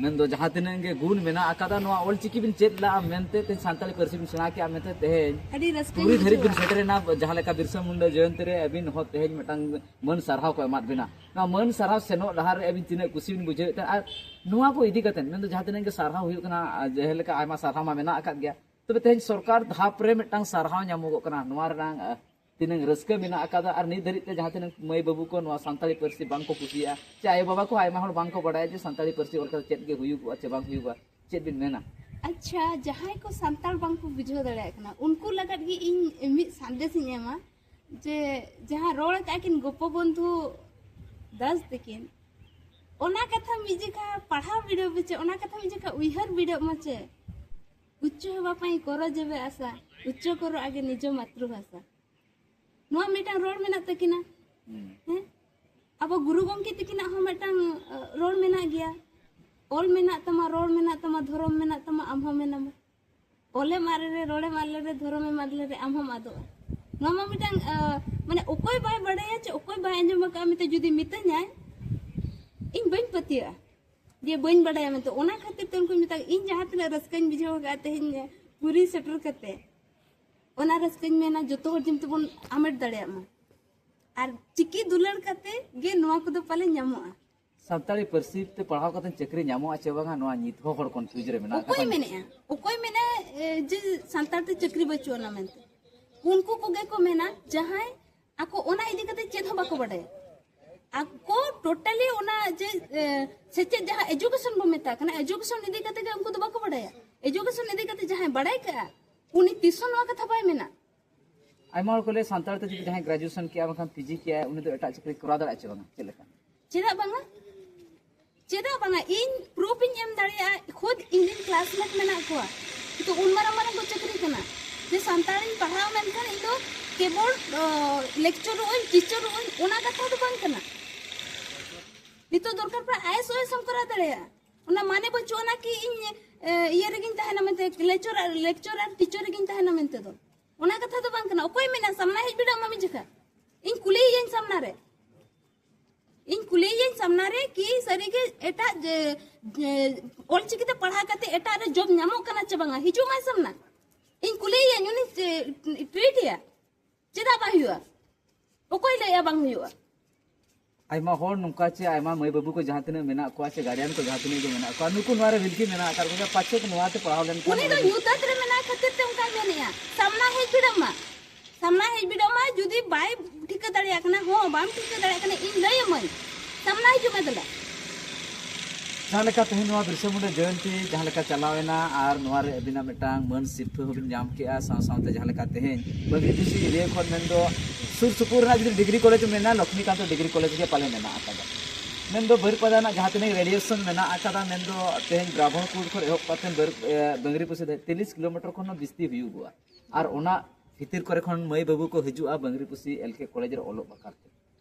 ᱢᱮᱱᱫᱚ ᱡᱟᱦᱟᱸ ᱛᱤᱱᱟᱹᱜ ᱜᱮ ᱜᱩᱱ ᱢᱮᱱᱟᱜ ᱟᱠᱟᱫᱟ, ᱱᱚᱣᱟ ᱚᱞ ᱪᱤᱠᱤ ᱵᱤᱱ ᱪᱮᱫ ᱞᱟᱜᱼᱟ ᱢᱮᱱᱛᱮ, ᱛᱮᱦᱮᱧ ᱥᱟᱱᱛᱟᱲᱤ ᱯᱟᱹᱨᱥᱤ ᱵᱤᱱ ᱥᱮᱬᱟ ᱠᱮᱜᱼᱟ ᱢᱮᱱᱛᱮ, ᱛᱮᱦᱮᱧ ᱟᱹᱰᱤ ᱨᱟᱹᱥᱠᱟᱹᱧ ᱯᱩᱨᱤ ᱫᱷᱟᱹᱨᱤᱡ ᱵᱤᱱ ᱵᱩᱡᱷᱟᱹᱣᱟ᱾ ᱥᱮᱴᱮᱨᱮᱱᱟ᱾ ᱡᱟᱦᱟᱸ ᱞᱮᱠᱟ ᱵᱤᱨᱥᱟ ᱢᱩᱱᱰᱟ ᱡᱚᱭᱚᱱᱛᱤ ᱨᱮ ᱟᱹᱵᱤᱱ ᱦᱚᱸ ᱛᱮᱦᱮᱧ ᱢᱤᱫᱴᱟᱝ ᱢᱟᱹᱱ ᱥᱟᱨᱦᱟᱣ ᱠᱚ ᱮᱢᱟᱫ ᱵᱤᱱᱟ᱾ ᱱᱚᱣᱟ ᱢᱟᱹᱱ ᱥᱟᱨᱦᱟᱣ ᱥᱮᱱᱚᱜ ᱰᱟᱦᱟᱨ ᱨᱮ ᱟᱹᱵᱤᱱ ᱛᱤᱱᱟᱹᱜ ᱠᱩᱥᱤ ᱵᱤᱱ ᱵᱩᱡᱷᱟᱹᱣᱮᱫ ᱛᱟᱦᱮᱸᱫ, ᱟᱨ ᱱᱚᱣᱟ ᱠᱚ ᱤᱫᱤ ᱠᱟᱛᱮ ᱢᱮᱱᱫᱚ ᱡᱟᱦᱟᱸ ᱛᱤᱱᱟᱹᱜ ᱜᱮ ᱥᱟᱨᱦᱟᱣ ᱦᱩᱭᱩᱜ ᱠᱟᱱᱟ, ᱟᱨ ᱡᱮᱞᱮᱠᱟ ᱟᱭᱢᱟ ᱥᱟᱨᱦᱟᱣ ᱢᱟ ᱢᱮᱱᱟᱜ ᱟᱠᱟᱫ ᱜᱮᱭᱟ, ᱛᱚᱵᱮ ᱛᱮᱦᱮᱧ ᱥᱚᱨᱠᱟᱨ ᱫᱷᱟᱯ ᱨᱮ ᱢᱤᱫᱴᱟᱝ ᱥᱟᱨᱦᱟᱣ ᱧᱟᱢᱚᱜᱚᱜ ᱠᱟᱱᱟ᱾ ᱱᱚᱣᱟ ᱨᱮᱱᱟᱝ, ᱟ, ᱛᱤᱱᱟᱹᱝ ᱨᱟᱹᱥᱠᱟᱹ ᱢᱮᱱᱟᱜ ᱟᱠᱟᱫᱟ, ᱟᱨ ᱱᱤᱛ ᱫᱷᱟᱹᱨᱤᱡ ᱛᱮ ᱡᱟᱦᱟᱸ ᱛᱤᱱᱟᱹᱝ ᱢᱟᱹᱭ ᱵᱟᱹᱵᱩ ᱠᱚ ᱱᱚᱣᱟ ᱥᱟᱱᱛᱟᱲᱤ ᱯᱟᱹᱨᱥᱤ ᱵᱟᱝ ᱠᱚ ᱠᱩᱥᱤᱭᱟᱜᱼᱟ, ᱪᱮ ᱟᱭᱳ ᱵᱟᱵᱟ ᱠᱚ ᱟᱭᱢᱟ ᱦᱚᱲ ᱵᱟᱝ ᱠᱚ ᱵᱟᱲᱟᱭᱟ ᱡᱮ ᱥᱟᱱᱛᱟᱲᱤ ᱯᱟᱹᱨᱥᱤ ᱚᱞ ᱠᱟᱛᱮ ᱪᱮᱫ ᱜᱮ ᱦᱩᱭᱩᱜᱚᱜᱼᱟ ᱪᱮ ᱵᱟᱝ ᱦᱩᱭᱩᱜᱚᱜᱼᱟ, ᱪᱮᱫ ᱵᱤᱱ ᱢᱮᱱᱟ? ᱟᱪᱪᱷᱟ, ᱡᱟᱦᱟᱸᱭ ᱠᱚ ᱥᱟᱱᱛᱟᱲ ᱵᱟᱝ ᱠᱚ ᱵᱩᱡᱷᱟᱹᱣ ᱫᱟᱲᱮᱭᱟᱜ ᱠᱟᱱᱟ, ᱩᱱᱠᱩ ᱞᱟᱹᱜᱤᱫ ᱜᱮ ᱤᱧ ᱢᱤᱫ ᱥᱟᱸᱫᱮᱥ ᱤᱧ ᱮᱢᱟ, ᱡᱮ ᱡᱟᱦᱟᱸ ᱨᱚᱲ ᱟᱠᱟᱫ ᱠᱤᱱ ᱜᱳᱯᱚᱵᱚᱱᱫᱷᱩ ᱫᱟᱥ ᱛᱟᱹᱠᱤᱱ, ᱚᱱᱟ ᱠᱟᱛᱷᱟ ᱢᱤᱫ ᱡᱚᱠᱷᱟ ᱯᱟᱲᱦᱟᱣ ᱵᱤᱰᱟᱹᱣ ᱯᱮ ᱪᱮ, ᱚᱱᱟ ᱠᱟᱛᱷᱟ ᱢᱤᱫ ᱡᱚᱠᱷᱟ ᱩᱭᱦᱟᱹᱨ ᱵᱤᱰᱟᱹᱣ ᱢᱟ ᱪᱮ᱾ উচ্চ হেবা পাই কর যেবে আশা, উচ্চ করো আগে নিজ মাতৃভাষা। ᱱᱚᱣᱟ ᱢᱤᱫᱴᱟᱝ ᱨᱚᱲ ᱢᱮᱱᱟᱜ ᱛᱟᱹᱠᱤᱱᱟ᱾ ᱦᱩᱸ᱾ ᱦᱮᱸ, ᱟᱵᱚ ᱜᱩᱨᱩ ᱜᱚᱢᱠᱮ ᱛᱟᱹᱠᱤᱱᱟᱜ ᱦᱚᱸ ᱢᱤᱫᱴᱟᱝ ᱚ, ᱨᱚᱲ ᱢᱮᱱᱟᱜ ᱜᱮᱭᱟ᱾ ᱚᱞ ᱢᱮᱱᱟᱜ ᱛᱟᱢᱟ, ᱨᱚᱲ ᱢᱮᱱᱟᱜ ᱛᱟᱢᱟ, ᱫᱷᱚᱨᱚᱢ ᱢᱮᱱᱟᱜ ᱛᱟᱢᱟ, ᱟᱢ ᱦᱚᱸ ᱢᱮᱱᱟᱢᱟ᱾ ᱚᱞᱮᱢ ᱟᱫ ᱞᱮᱨᱮ, ᱨᱚᱲᱮᱢ ᱟᱫ ᱞᱮᱨᱮ, ᱫᱷᱚᱨᱚᱢᱮᱢ ᱟᱫ ᱞᱮᱨᱮ, ᱟᱢ ᱦᱚᱸᱢ ᱟᱫᱚᱜᱼᱟ᱾ ᱱᱚᱣᱟ ᱢᱟ ᱢᱤᱫᱴᱟᱝ ᱚ, ᱢᱟᱱᱮ ᱚᱠᱚᱭ ᱵᱟᱭ ᱵᱟᱲᱟᱭᱟ ᱪᱮ ᱚᱠᱚᱭ ᱵᱟᱭ ᱟᱸᱡᱚᱢ ᱟᱠᱟᱫᱼᱟ ᱢᱮᱱᱛᱮ ᱡᱩᱫᱤ ᱢᱤᱛᱟᱹᱧᱟᱭ, ᱤᱧ ᱵᱟᱹᱧ ᱯᱟᱹᱛᱭᱟᱹᱜᱼᱟ ᱡᱮ ᱵᱟᱹᱧ ᱵᱟᱲᱟᱭᱟ ᱢᱮᱱᱛᱮ᱾ ᱚᱱᱟ ᱠᱷᱟᱹᱛᱤᱨ ᱛᱮ ᱩᱱᱠᱩᱧ ᱢᱮᱛᱟ, ᱤᱧ ᱡᱟᱦᱟᱸ ᱛᱤᱱᱟᱹᱜ ᱨᱟᱹᱥᱠᱟᱹᱧ ᱵᱩᱡᱷᱟᱹᱣ ᱟᱠᱟᱫᱼᱟ ᱛᱮᱦᱮᱧ ᱯᱩᱨᱤ ᱥᱮᱴᱮᱨ ᱠᱟᱛᱮ, ᱚᱱᱟ ᱨᱟᱹᱥᱠᱟᱹᱧ ᱢᱮᱱᱟ ᱡᱚᱛᱚ ᱦᱚᱲ ᱡᱮᱢᱛᱮ ᱵᱚᱱ ᱟᱢᱮᱴ ᱫᱟᱲᱮᱭᱟᱜ ᱢᱟ᱾ ᱟᱨ ᱪᱤᱠᱤ ᱫᱩᱞᱟᱹᱲ ᱠᱟᱛᱮ ᱜᱮ ᱱᱚᱣᱟ ᱠᱚᱫᱚ ᱯᱟᱞᱮ ᱧᱟᱢᱚᱜᱼᱟ᱾ ᱥᱟᱱᱛᱟᱲᱤ ᱯᱟᱹᱨᱥᱤ ᱛᱮ ᱯᱟᱲᱦᱟᱣ ᱠᱟᱛᱮ ᱪᱟᱹᱠᱨᱤ ᱧᱟᱢᱚᱜᱼᱟ ᱪᱮ ᱵᱟᱝᱟ, ᱱᱚᱣᱟ ᱱᱤᱛ ᱦᱚᱸ ᱦᱚᱲ ᱠᱚᱱᱯᱷᱤᱭᱩᱡᱽ ᱨᱮ ᱢᱮᱱᱟᱜ ᱚᱠᱚᱭ ᱟᱠᱟᱫ ᱠᱚᱣᱟ᱾ ᱢᱮᱱᱮᱜᱼᱟ? ᱚᱠᱚᱭ ᱢᱮᱱᱟ, ᱮ, ᱡᱮ ᱥᱟᱱᱛᱟᱲ ᱛᱮ ᱪᱟᱹᱠᱨᱤ ᱵᱟᱹᱪᱩᱜ ᱟᱱᱟ ᱢᱮᱱᱛᱮ? ᱩᱱᱠᱩ ᱠᱚᱜᱮ ᱠᱚ ᱢᱮᱱᱟ ᱡᱟᱦᱟᱸᱭ ᱟᱠᱚ ᱚᱱᱟ ᱤᱫᱤ ᱠᱟᱛᱮ ᱪᱮᱫ ᱦᱚᱸ ᱵᱟᱠᱚ ᱵᱟᱰᱟᱭᱟ᱾ ᱟᱠᱚ ᱴᱳᱴᱟᱞᱤ ᱚᱱᱟ ᱡᱮ, ᱮ, ᱥᱮᱪᱮᱫ ᱡᱟᱦᱟᱸ ᱮᱡᱩᱠᱮᱥᱚᱱ ᱵᱚ ᱢᱮᱛᱟᱜ ᱠᱟᱱᱟ, ᱮᱡᱩᱠᱮᱥᱚᱱ ᱤᱫᱤ ᱠᱟᱛᱮ ᱜᱮ ᱩᱱᱠᱩ ᱫᱚ ᱵᱟᱠᱚ ᱵᱟᱰᱟᱭᱟ᱾ ᱮᱡᱩᱠᱮᱥᱚᱱ ᱤᱫᱤ ᱠᱟᱛᱮ ᱡᱟᱦᱟᱸᱭ ᱵᱟᱰᱟᱭ ᱠᱟᱜᱼᱟ, ᱩᱱᱤ ᱛᱤᱥ ᱦᱚᱸ ᱱᱚᱣᱟ ᱠᱟᱛᱷᱟ ᱵᱟᱭ ᱢᱮᱱᱟ᱾ ᱟᱭᱢᱟ ᱦᱚᱲ ᱠᱚ ᱞᱟᱹᱭᱟ ᱥᱟᱱᱛᱟᱲ ᱛᱮ ᱡᱩᱫᱤ ᱡᱟᱦᱟᱸᱭ ᱜᱨᱮᱡᱩᱭᱮᱥᱚᱱ ᱠᱮᱜᱼᱟ ᱵᱟᱝᱠᱷᱟᱱ ᱯᱤᱡᱤ ᱠᱮᱜᱼᱟᱭ, ᱩᱱᱤ ᱫᱚ ᱮᱴᱟᱜ ᱪᱟᱹᱠᱨᱤ ᱠᱚᱨᱟᱣ ᱫᱟᱲᱮᱭᱟᱜᱼᱟ ᱪᱮ ᱵᱟᱝᱟ, ᱪᱮᱫ ᱞᱮᱠᱟ? ᱪᱮᱫᱟᱜ ᱵᱟᱝᱟ? ᱪᱮᱫᱟᱜ ᱵᱟᱝᱟ? ᱤᱧ ᱯᱨᱩᱯᱷ ᱤᱧ ᱮᱢ ᱫᱟᱲᱮᱭᱟᱜᱼᱟ, ᱠᱷᱩᱫ ᱤᱧ ᱨᱮᱱ ᱠᱞᱟᱥᱢᱮᱴ ᱢᱮᱱᱟᱜ ᱠᱚᱣᱟ, ᱱᱤᱛᱚᱜ ᱩᱱ ᱢᱟᱨᱟᱝ ᱢᱟᱨᱟᱝ ᱠᱚ ᱪᱟᱹᱠᱨᱤ ᱠᱟᱱᱟ, ᱡᱮ ᱥᱟᱱᱛᱟᱲᱤᱧ ᱯᱟᱲᱦᱟᱣ ᱢᱮᱱᱠᱷᱟᱱ ᱤᱧ ᱫᱚ ᱠᱮᱵᱚᱞ ᱞᱮᱠᱪᱟᱨᱚᱜ ᱟᱹᱧ, ᱴᱤᱪᱟᱨᱚᱜ ᱟᱹᱧ, ᱚᱱᱟ ᱠᱟᱛᱷᱟ ᱫᱚ ᱵᱟᱝ ᱠᱟᱱᱟ᱾ ᱱᱤᱛᱚᱜ ᱫᱚᱨᱠᱟᱨ ᱯᱟᱲᱟᱜ ᱟᱭᱮᱥ ᱳᱭᱮᱥ ᱦᱚᱸᱢ ᱠᱚᱨᱟᱣ ᱫᱟᱲᱮᱭᱟᱜᱼᱟ, ᱚᱱᱟ ᱢᱟᱱᱮ ᱵᱟᱹᱪᱩᱜ ᱟᱱᱟ ᱠᱤ ᱤᱧ ᱤᱭᱟᱹ ᱨᱮᱜᱤᱧ ᱛᱟᱦᱮᱱᱟ ᱢᱮᱱᱛᱮ, ᱞᱮᱠᱪᱟᱨᱟᱨ, ᱞᱮᱠᱪᱟᱨᱟᱨ ᱴᱤᱪᱟᱨ ᱨᱮᱜᱤᱧ ᱛᱟᱦᱮᱱᱟ ᱢᱮᱱᱛᱮ ᱫᱚ᱾ ᱚᱱᱟ ᱠᱟᱛᱷᱟ ᱫᱚ ᱵᱟᱝ ᱠᱟᱱᱟ᱾ ᱚᱠᱚᱭ ᱢᱮᱱᱟ? ᱥᱟᱢᱱᱟ ᱦᱮᱡ ᱵᱤᱰᱟᱹᱜ ᱢᱟ ᱢᱤᱫ ᱡᱚᱠᱷᱟ᱾ ᱤᱧ ᱠᱩᱞᱤᱭᱮᱭᱟᱹᱧ ᱥᱟᱢᱱᱟ ᱨᱮ, ᱤᱧ ᱠᱩᱞᱤᱭᱮᱭᱟᱹᱧ ᱥᱟᱢᱱᱟ ᱨᱮ ᱠᱤ ᱥᱟᱹᱨᱤᱜᱮ ᱮᱴᱟᱜ ᱡᱮ, ᱡᱮ ᱚᱞᱪᱤᱠᱤ ᱛᱮ ᱯᱟᱲᱦᱟᱣ ᱠᱟᱛᱮ ᱮᱴᱟᱜ ᱨᱮ ᱡᱚᱵ ᱧᱟᱢᱚᱜ ᱠᱟᱱᱟ ᱪᱮ ᱵᱟᱝᱟ? ᱦᱤᱡᱩᱜ ᱢᱟᱭ ᱥᱟᱢᱱᱟ, ᱤᱧ ᱠᱩᱞᱤᱭᱮᱭᱟᱹᱧ, ᱩᱱᱤ ᱴᱨᱤᱴ ᱮᱭᱟ᱾ ᱪᱮᱫᱟᱜ ᱵᱟᱭ ᱦᱩᱭᱩᱜᱼᱟ? ᱚᱠᱚᱭ ᱞᱟᱹᱭᱮᱜᱼᱟ ᱵᱟᱝ ᱦᱩᱭᱩᱜᱼᱟ? ᱟᱭᱢᱟ ᱦᱚᱲ ᱱᱚᱝᱠᱟ ᱪᱮ ᱟᱭᱢᱟ ᱢᱟᱹᱭ ᱵᱟᱹᱵᱩ ᱠᱚ ᱡᱟᱦᱟᱸ ᱛᱤᱱᱟᱹᱜ ᱢᱮᱱᱟᱜ ᱠᱚᱣᱟ ᱪᱮ ᱜᱟᱨᱰᱤᱭᱟᱱ ᱠᱚ ᱡᱟᱦᱟᱸ ᱛᱤᱱᱟᱹᱜ ᱜᱮ ᱢᱮᱱᱟᱜ ᱠᱚᱣᱟ, ᱱᱩᱠᱩ ᱱᱚᱣᱟ ᱨᱮ ᱵᱤᱞᱠᱤ ᱢᱮᱱᱟᱜ ᱟᱠᱟᱫ ᱠᱚᱜᱮᱭᱟ, ᱯᱟᱪᱮᱫ ᱱᱚᱣᱟ ᱛᱮ ᱯᱟᱲᱦᱟᱣ ᱞᱮᱱᱠᱷᱟᱱ ᱩᱱᱤ ᱫᱚ ᱧᱩᱛᱟᱹᱛ ᱨᱮ ᱢᱮᱱᱟᱭ ᱠᱷᱟᱹᱛᱤᱨ ᱛᱮ ᱚᱱᱠᱟᱭ ᱢᱮᱱᱮᱜᱼᱟ᱾ ᱥᱟᱢᱱᱟ ᱦᱮᱡ ᱵᱤᱰᱟᱹᱜ ᱢᱟ, ᱥᱟᱢᱱᱟ ᱦᱮᱡ ᱵᱤᱰᱟᱹᱜ ᱢᱟ᱾ ᱡᱩᱫᱤ ᱵᱟᱭ ᱴᱷᱤᱠᱟᱹ ᱫᱟᱲᱮᱭᱟᱜ ᱠᱟᱱᱟ, ᱦᱚᱸ ᱵᱟᱢ ᱴᱷᱤᱠᱟᱹ ᱫᱟᱲᱮᱭᱟᱜ ᱠᱟᱱᱟ, ᱤᱧ ᱞᱟᱹᱭ ᱟᱹᱢᱟᱹᱧ, ᱥᱟᱢᱱᱟ ᱦᱤᱡᱩᱜ ᱢᱮ ᱫᱮᱞᱟ᱾ ᱡᱟᱦᱟᱸ ᱞᱮᱠᱟ ᱛᱮᱦᱮᱧ ᱱᱚᱣᱟ ᱵᱤᱨᱥᱟ ᱢᱩᱱᱰᱟ ᱡᱚᱭᱚᱱᱛᱤ ᱡᱟᱦᱟᱸ ᱞᱮᱠᱟ ᱪᱟᱞᱟᱣ ᱮᱱᱟ ᱟᱨ ᱱᱚᱣᱟ ᱨᱮ ᱟᱹᱵᱤᱱᱟᱜ ᱢᱤᱫᱴᱟᱝ ᱢᱟᱹᱱ ᱥᱤᱨᱯᱷᱟᱹ ᱦᱚᱸᱵᱤᱱ ᱧᱟᱢ ᱠᱮᱜᱼᱟ, ᱥᱟᱶ ᱥᱟᱶᱛᱮ ᱡᱟᱦᱟᱸ ᱞᱮᱠᱟ ᱛᱮᱦᱮᱧ ᱵᱟᱹᱜᱽᱨᱤᱯᱩᱥᱤ ᱮᱨᱤᱭᱟ ᱠᱷᱚᱱ ᱢᱮᱱᱫᱚ ᱥᱩᱨ ᱥᱩᱯᱩᱨ ᱨᱮᱱᱟᱜ ᱡᱩᱫᱤ ᱰᱤᱜᱽᱨᱤ ᱠᱚᱞᱮᱡᱽ ᱢᱮᱱᱟᱜᱼᱟ, ᱞᱚᱠᱷᱢᱤᱠᱟᱱᱛᱚ ᱰᱤᱜᱽᱨᱤ ᱠᱚᱞᱮᱡᱽ ᱜᱮ ᱯᱟᱞᱮ ᱢᱮᱱᱟᱜ ᱟᱠᱟᱫᱟ᱾ ᱢᱮᱱᱫᱚ ᱵᱟᱹᱨᱤᱯᱟᱫᱟ ᱨᱮᱱᱟᱜ ᱡᱟᱦᱟᱸ ᱛᱤᱱᱟᱹᱜ ᱨᱮᱰᱤᱭᱮᱥᱚᱱ ᱢᱮᱱᱟᱜ ᱟᱠᱟᱫᱟ, ᱢᱮᱱᱫᱚ ᱛᱮᱦᱮᱧ ᱵᱨᱟᱵᱷᱚᱱᱠᱩᱴ ᱠᱷᱚᱱ ᱮᱦᱚᱵ ᱠᱟᱛᱮ ᱵᱟᱹᱨ-, ᱮ, ᱵᱟᱹᱜᱽᱨᱤᱯᱩᱥᱤ ᱫᱷᱟᱹᱵᱤᱡ ᱛᱤᱨᱤᱥ ᱠᱤᱞᱳᱢᱤᱴᱟᱨ ᱠᱷᱚᱱ ᱦᱚᱸ ᱵᱤᱥᱛᱤ ᱦᱩᱭᱩᱜᱚᱜᱼᱟ᱾ ᱟᱨ ᱚᱱᱟ ᱵᱷᱤᱛᱤᱨ ᱠᱚᱨᱮ ᱠᱷᱚᱱ ᱢᱟᱹᱭ ᱵᱟᱹᱵᱩ ᱠᱚ ᱦᱤᱡᱩᱜᱼᱟ ᱵᱟᱹᱜᱽᱨᱤᱯᱩᱥᱤ ᱮᱞ ᱠᱮ ᱠᱚᱞᱮᱡᱽ ᱨᱮ ᱚᱞᱚᱜ ᱵᱟᱠᱷᱨᱟ ᱛᱮ᱾